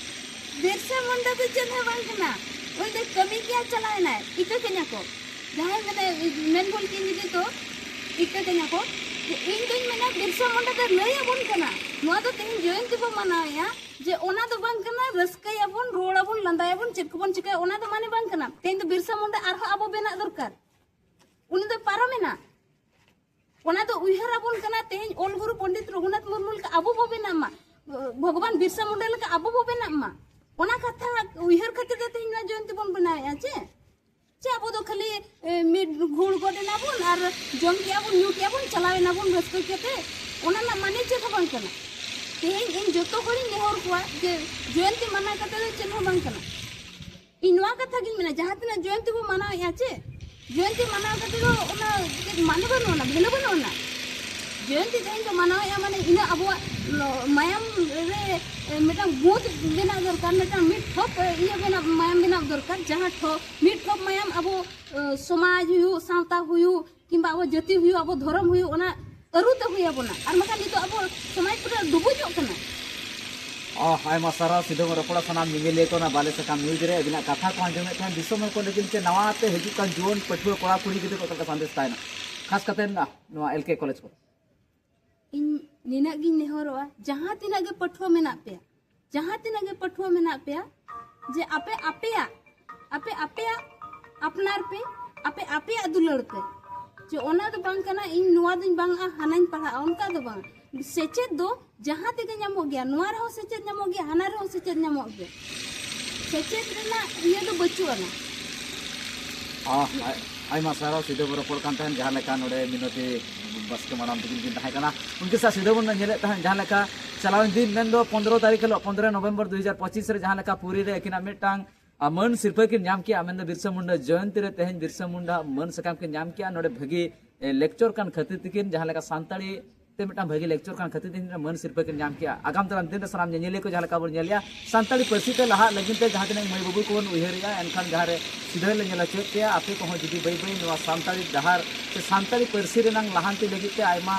ᱵᱤᱨᱥᱟ ᱢᱩᱱᱰᱟ ᱫᱚ ᱪᱮᱫ ᱦᱚᱸ ᱵᱟᱝ ᱠᱟᱱᱟ᱾ ᱩᱱᱤ ᱫᱚ ᱠᱟᱹᱢᱤ ᱠᱮᱭᱟ, ᱪᱟᱞᱟᱣ ᱮᱱᱟᱭ, ᱤᱠᱟᱹ ᱠᱟᱹᱧᱟ ᱠᱚ᱾ ᱡᱟᱦᱟᱸᱭ ᱢᱮᱱᱟ, ᱢᱮᱱ ᱵᱷᱩᱞ ᱠᱤᱱ ᱡᱩᱫᱤ ᱛᱚ ᱤᱠᱟᱹ ᱠᱟᱹᱧᱟ ᱠᱚ᱾ ᱡᱮ ᱤᱧ ᱫᱚᱧ ᱢᱮᱱᱟ ᱵᱤᱨᱥᱟ ᱢᱩᱱᱰᱟ ᱫᱚ ᱞᱟᱹᱭ ᱟᱵᱚᱱ ᱠᱟᱱᱟ᱾ ᱱᱚᱣᱟ ᱫᱚ ᱛᱮᱦᱮᱧ ᱡᱚᱭᱚᱱᱛᱤ ᱵᱚ ᱢᱟᱱᱟᱣᱮᱫᱼᱟ, ᱡᱮ ᱚᱱᱟ ᱫᱚ ᱵᱟᱝ ᱠᱟᱱᱟ ᱨᱟᱹᱥᱠᱟᱹᱭᱟᱵᱚᱱ, ᱨᱚᱲᱟᱵᱚᱱ, ᱞᱟᱸᱫᱟᱭᱟᱵᱚᱱ, ᱪᱮᱫ ᱠᱚᱵᱚᱱ ᱪᱤᱠᱟᱹᱭᱟ, ᱚᱱᱟ ᱫᱚ ᱢᱟᱱᱮ ᱵᱟᱝ ᱠᱟᱱᱟ᱾ ᱛᱮᱦᱮᱧ ᱫᱚ ᱵᱤᱨᱥᱟ ᱢᱩᱱᱰᱟ ᱟᱨᱦᱚᱸ ᱟᱵᱚ ᱵᱮᱱᱟᱜ ᱫᱚᱨᱠᱟᱨ᱾ ᱩᱱᱤ ᱫᱚ ᱯᱟᱨᱚᱢᱮᱱᱟ᱾ ᱚᱱᱟ ᱫᱚ ᱩᱭᱦᱟᱹᱨ ᱟᱵᱚᱱ ᱠᱟᱱᱟ᱾ ᱛᱮᱦᱮᱧ ᱚᱞ ᱜᱩᱨᱩ ᱯᱚᱱᱰᱤᱛ ᱨᱚᱜᱷᱩᱱᱟᱛᱷ ᱢᱩᱨᱢᱩ ᱞᱮᱠᱟ ᱟᱵᱚ ᱵᱚ ᱵᱮᱱᱟᱜ ᱢᱟ, ᱵᱷᱚᱜᱚᱵᱟᱱ ᱵᱤᱨᱥᱟ ᱢᱩᱱᱰᱟ ᱞᱮᱠᱟ ᱟᱵᱚ ᱵᱚ ᱵᱮᱱᱟᱜ ᱢᱟ᱾ ᱚᱱᱟ ᱠᱟᱛᱷᱟ ᱩᱭᱦᱟᱹᱨ ᱠᱷᱟᱹᱛᱤᱨ ᱛᱮ ᱛᱮᱦᱮᱧ ᱱᱚᱣᱟ ᱡᱚᱭᱚᱱᱛᱤ ᱵᱚᱱ ᱵᱮᱱᱟᱣᱮᱫᱼᱟ᱾ ᱪᱮ ᱪᱮ ᱟᱵᱚ ᱫᱚ ᱠᱷᱟᱹᱞᱤ ᱮ, ᱢᱤᱫ ᱜᱷᱩᱲ ᱜᱚᱫ ᱮᱱᱟ ᱵᱚᱱ ᱟᱨ ᱡᱚᱢ ᱠᱮᱜᱼᱟ ᱵᱚᱱ, ᱧᱩ ᱠᱮᱜᱼᱟ ᱵᱚᱱ, ᱪᱟᱞᱟᱣ ᱮᱱᱟ ᱵᱚᱱ ᱨᱟᱹᱥᱠᱟᱹ ᱠᱟᱛᱮ? ᱚᱱᱟ ᱨᱮᱱᱟᱜ ᱢᱟᱱᱮ ᱪᱮᱫ ᱦᱚᱸ ᱵᱟᱝ ᱠᱟᱱᱟ᱾ ᱛᱮᱦᱮᱧ ᱤᱧ ᱡᱚᱛᱚ ᱦᱚᱲᱤᱧ ᱱᱮᱦᱚᱨ ᱠᱚᱣᱟ ᱡᱮ ᱡᱚᱭᱚᱱᱛᱤ ᱢᱟᱱᱟᱣ ᱠᱟᱛᱮ ᱫᱚ ᱪᱮᱫ ᱦᱚᱸ ᱵᱟᱝ ᱠᱟᱱᱟ᱾ ᱤᱧ ᱱᱚᱣᱟ ᱠᱟᱛᱷᱟ ᱜᱤᱧ ᱢᱮᱱᱟ, ᱡᱟᱦᱟᱸ ᱛᱤᱱᱟᱹᱜ ᱡᱚᱭᱚᱱᱛᱤ ᱵᱚ ᱢᱟᱱᱟᱣᱮᱫᱼᱟ ᱪᱮ, ᱡᱚᱭᱚᱱᱛᱤ ᱢᱟᱱᱟᱣ ᱠᱟᱛᱮ ᱫᱚ ᱚᱱᱟ ᱪᱮᱫ ᱢᱟᱱᱮ ᱵᱟᱹᱱᱩᱜ ᱟᱱᱟ, ᱵᱷᱟᱹᱞᱟᱹ ᱵᱟᱹᱱᱩᱜ ᱟᱱᱟ᱾ ᱡᱚᱭᱚᱱᱛᱤ ᱛᱮᱦᱮᱧ ᱠᱚ ᱢᱟᱱᱟᱣᱮᱫᱼᱟ, ᱢᱟᱱᱮ ᱤᱱᱟᱹ ᱟᱵᱚᱣᱟᱜ ᱞᱚ-, ᱢᱟᱭᱟᱢ ᱨᱮ, ᱮ, ᱢᱤᱫᱴᱟᱝ ᱵᱩᱸᱫ ᱵᱮᱱᱟᱣ ᱫᱚᱨᱠᱟᱨ, ᱢᱤᱫᱴᱟᱝ ᱢᱤᱫ ᱴᱷᱚᱯ, ᱮ, ᱤᱭᱟᱹ ᱵᱮᱱᱟᱣ, ᱢᱟᱭᱟᱢ ᱵᱮᱱᱟᱣ ᱫᱚᱨᱠᱟᱨ, ᱡᱟᱦᱟᱸ ᱴᱷᱚᱯ, ᱢᱤᱫ ᱴᱷᱚᱯ ᱢᱟᱭᱟᱢ ᱟᱵᱚ, ᱮ, ᱥᱚᱢᱟᱡᱽ ᱦᱩᱭᱩᱜ, ᱥᱟᱶᱛᱟ ᱦᱩᱭᱩᱜ, ᱠᱤᱝᱵᱟ ᱟᱵᱚ ᱡᱟᱹᱛᱤ ᱦᱩᱭᱩᱜ, ᱟᱵᱚ ᱫᱷᱚᱨᱚᱢ ᱦᱩᱭᱩᱜ, ᱚᱱᱟ ᱟᱹᱨᱩ ᱛᱮ ᱦᱩᱭ ᱟᱵᱚᱱᱟ᱾ ᱟᱨ ᱵᱟᱠᱷᱟᱱ ᱱᱤᱛᱚᱜ ᱟᱵᱚ ᱥᱚᱢᱟᱡᱽ ᱯᱩᱨᱟᱹ ᱰᱩᱵᱩᱡᱚᱜ ᱠᱟᱱᱟ᱾ ᱚ, ᱟᱭᱢᱟ ᱥᱟᱨᱦᱟᱣ ᱥᱤᱫᱷᱟᱹ ᱵᱚᱱ ᱨᱚᱯᱚᱲᱟ ᱥᱟᱱᱟᱢ ᱧᱮᱧᱮᱞᱤᱭᱟᱹ ᱠᱚ ᱚᱱᱟ ᱵᱟᱞᱮ ᱥᱟᱠᱟᱢ ᱱᱤᱭᱩᱡᱽ ᱨᱮ᱾ ᱟᱹᱵᱤᱱᱟᱜ ᱠᱟᱛᱷᱟ ᱠᱚ ᱟᱸᱡᱚᱢᱮᱫ ᱛᱟᱦᱮᱸᱱ ᱫᱤᱥᱚᱢ ᱦᱚᱲ ᱠᱚ ᱞᱟᱹᱜᱤᱫ ᱥᱮ ᱱᱟᱣᱟ ᱛᱮ ᱦᱤᱡᱩᱜ ᱠᱟᱱ ᱡᱩᱣᱟᱹᱱ ᱯᱟᱹᱴᱷᱩᱣᱟᱹ ᱠᱚᱲᱟ ᱠᱩᱲᱤ ᱜᱤᱫᱽᱨᱟᱹ ᱠᱚ ᱚᱠᱟ ᱞᱮᱠᱟ ᱥᱟᱸᱫᱮᱥ ᱛᱟᱦᱮᱱᱟ, ᱠᱷᱟᱥ ᱠᱟᱛᱮ ᱱᱚᱣᱟ ᱮᱞ ᱠᱮ ᱠᱚᱞᱮᱡᱽ ᱠᱚ? ᱤᱧ ᱱᱤᱱᱟᱹᱜ ᱜᱤᱧ ᱱᱮᱦᱚᱨᱚᱜᱼᱟ, ᱡᱟᱦᱟᱸ ᱛᱤᱱᱟᱹᱜ ᱜᱮ ᱯᱟᱹᱴᱷᱩᱣᱟᱹ ᱢᱮᱱᱟᱜ ᱯᱮᱭᱟ, ᱡᱟᱦᱟᱸ ᱛᱤᱱᱟᱹᱜ ᱜᱮ ᱯᱟᱹᱴᱷᱩᱣᱟᱹ ᱢᱮᱱᱟᱜ ᱯᱮᱭᱟ, ᱡᱮ ᱟᱯᱮ ᱟᱯᱮᱭᱟᱜ, ᱟᱯᱮ ᱟᱯᱮᱭᱟᱜ ᱟᱯᱱᱟᱨ ᱯᱮ, ᱟᱯᱮ ᱟᱯᱮᱭᱟᱜ ᱫᱩᱞᱟᱹᱲ ᱯᱮ᱾ ᱡᱮ ᱚᱱᱟ ᱫᱚ ᱵᱟᱝ ᱠᱟᱱᱟ ᱤᱧ ᱱᱚᱣᱟ ᱫᱚᱧ ᱵᱟᱝᱟ, ᱦᱟᱱᱟᱧ ᱯᱟᱲᱦᱟᱜᱼᱟ, ᱚᱱᱠᱟ ᱫᱚ ᱵᱟᱝ᱾ ᱥᱮᱪᱮᱫ ᱫᱚ ᱡᱟᱦᱟᱸ ᱛᱮᱜᱮ ᱧᱟᱢᱚᱜ ᱜᱮᱭᱟ, ᱱᱚᱣᱟ ᱨᱮᱦᱚᱸ ᱥᱮᱪᱮᱫ ᱧᱟᱢᱚᱜ ᱜᱮᱭᱟ, ᱦᱟᱱᱟ ᱨᱮᱦᱚᱸ ᱥᱮᱪᱮᱫ ᱧᱟᱢᱚᱜ ᱜᱮᱭᱟ᱾ ᱥᱮᱪᱮᱫ ᱨᱮᱱᱟᱜ ᱤᱭᱟᱹ ᱫᱚ ᱵᱟᱹᱪᱩᱜ ᱟᱱᱟ᱾ ᱟᱭ-, ᱟᱭᱢᱟ ᱥᱟᱨᱦᱟᱣ᱾ ᱥᱤᱫᱷᱟᱹ ᱵᱚᱱ ᱨᱚᱯᱚᱲ ᱠᱟᱱ ᱛᱟᱦᱮᱸᱱ ᱡᱟᱦᱟᱸ ᱞᱮᱠᱟ ᱱᱚᱰᱮ ᱢᱤᱱᱚᱛᱤ ᱵᱟᱥᱠᱮ ᱢᱟᱰᱟᱢ ᱛᱟᱹᱠᱤᱱ ᱠᱤᱱ ᱛᱟᱦᱮᱸ ᱠᱟᱱᱟ, ᱩᱱᱠᱤᱱ ᱥᱟᱶ ᱥᱤᱫᱷᱟᱹ ᱵᱚᱱ ᱧᱮᱞᱮᱫ ᱛᱟᱦᱮᱸᱱ ᱡᱟᱦᱟᱸ ᱞᱮᱠᱟ ᱪᱟᱞᱟᱣᱮᱱ ᱫᱤᱱ ᱢᱮᱱᱫᱚ ᱯᱚᱱᱫᱽᱨᱚ ᱛᱟᱹᱨᱤᱠᱷ ᱦᱤᱞᱳᱜ, ᱯᱚᱱᱫᱽᱨᱚ ᱱᱚᱵᱷᱮᱢᱵᱚᱨ ᱫᱩ ᱦᱟᱡᱟᱨ ᱯᱚᱸᱪᱤᱥ ᱨᱮ ᱡᱟᱦᱟᱸ ᱞᱮᱠᱟ ᱯᱩᱨᱤ ᱨᱮ ᱟᱹᱠᱤᱱᱟᱜ ᱢᱤᱫᱴᱟᱝ ᱟᱨ ᱢᱟᱹᱱ ᱥᱤᱨᱯᱷᱟᱹ ᱠᱤᱱ ᱧᱟᱢ ᱠᱮᱜᱼᱟ, ᱢᱮᱱᱫᱚ ᱵᱤᱨᱥᱟ ᱢᱩᱱᱰᱟ ᱡᱚᱭᱚᱱᱛᱤ ᱨᱮ ᱛᱮᱦᱮᱧ ᱵᱤᱨᱥᱟ ᱢᱩᱱᱰᱟ ᱢᱟᱹᱱ ᱥᱟᱠᱟᱢ ᱠᱤᱱ ᱧᱟᱢ ᱠᱮᱜᱼᱟ᱾ ᱱᱚᱰᱮ ᱵᱷᱟᱹᱜᱤ, ᱮ, ᱞᱮᱠᱪᱚᱨ ᱠᱟᱱ ᱠᱷᱟᱹᱛᱤᱨ ᱛᱮᱠᱤᱱ, ᱡᱟᱦᱟᱸ ᱞᱮᱠᱟ ᱥᱟᱱᱛᱟᱲᱤ ᱛᱮ ᱢᱤᱫᱴᱟᱝ ᱵᱷᱟᱹᱜᱤ ᱞᱮᱠᱪᱚᱨ ᱠᱟᱱ ᱠᱷᱟᱹᱛᱤᱨ ᱛᱮ ᱢᱟᱹᱱ ᱥᱤᱨᱯᱷᱟᱹ ᱠᱤᱱ ᱧᱟᱢ ᱠᱮᱜᱼᱟ᱾ ᱟᱜᱟᱢ ᱫᱟᱨᱟᱢ ᱫᱤᱱ ᱨᱮ ᱥᱟᱱᱟᱢ ᱧᱮᱧᱮᱞᱤᱭᱟᱹ ᱠᱚ ᱡᱟᱦᱟᱸ ᱞᱮᱠᱟ ᱵᱚᱱ ᱧᱮᱞᱮᱜᱼᱟ, ᱥᱟᱱᱛᱟᱲᱤ ᱯᱟᱹᱨᱥᱤ ᱛᱮ ᱞᱟᱦᱟᱜ ᱞᱟᱹᱜᱤᱫ ᱛᱮ ᱡᱟᱦᱟᱸ ᱛᱤᱱᱟᱹᱜ ᱢᱟᱹᱭ ᱵᱟᱹᱵᱩ ᱠᱚᱵᱚᱱ ᱩᱭᱦᱟᱹᱨᱮᱜᱼᱟ, ᱮᱱᱠᱷᱟᱱ ᱡᱟᱦᱟᱸ ᱨᱮ ᱥᱤᱫᱷᱟᱹ ᱞᱮ ᱧᱮᱞ ᱦᱚᱪᱚᱭᱮᱫ ᱯᱮᱭᱟ, ᱟᱯᱮ ᱠᱚᱦᱚᱸ ᱡᱩᱫᱤ ᱵᱟᱹᱭ ᱵᱟᱹᱭ ᱱᱚᱣᱟ ᱥᱟᱱᱛᱟᱲᱤ ᱰᱟᱦᱟᱨ ᱥᱮ ᱥᱟᱱᱛᱟᱲᱤ ᱯᱟᱹᱨᱥᱤ ᱨᱮᱱᱟᱝ ᱞᱟᱦᱟᱱᱛᱤ ᱞᱟᱹᱜᱤᱫ ᱛᱮ ᱟᱭᱢᱟ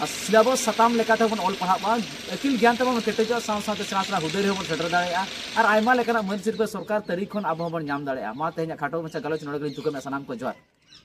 ᱟᱨ ᱥᱤᱞᱟᱵᱚᱥ ᱥᱟᱛᱟᱢ ᱞᱮᱠᱟᱛᱮ ᱵᱚᱱ ᱚᱞ ᱯᱟᱲᱦᱟᱜ ᱢᱟ, ᱟᱹᱠᱤᱞ ᱜᱮᱭᱟᱱ ᱛᱮᱵᱚᱱ ᱠᱮᱴᱮᱡᱚᱜᱼᱟ, ᱥᱟᱶ ᱥᱟᱶᱛᱮ ᱥᱮᱬᱟ ᱥᱮᱬᱟ ᱦᱩᱫᱟᱹᱭ ᱨᱮᱦᱚᱸ ᱵᱚᱱ ᱥᱮᱴᱮᱨ ᱫᱟᱲᱮᱭᱟᱜᱼᱟ᱾ ᱟᱨ ᱟᱭᱢᱟ ᱞᱮᱠᱟᱱᱟᱜ ᱢᱟᱹᱱ ᱥᱤᱨᱯᱟᱹ ᱥᱚᱨᱠᱟᱨ ᱛᱟᱹᱨᱤ ᱠᱷᱚᱱ ᱟᱵᱚ ᱦᱚᱸᱵᱚᱱ ᱧᱟᱢ ᱫᱟᱲᱮᱭᱟᱜᱼᱟ᱾ ᱢᱟ ᱛᱮᱦᱮᱧᱟᱜ ᱠᱷᱟᱴᱚ ᱢᱟᱪᱷᱟ ᱜᱟᱞᱚᱪ ᱱᱚᱰᱮ ᱜᱮᱞᱤᱧ ᱛᱷᱩᱠᱟᱹᱢᱮᱫᱼᱟ᱾ ᱥᱟᱱᱟᱢ ᱠᱚ ᱡᱚᱦᱟᱨ᱾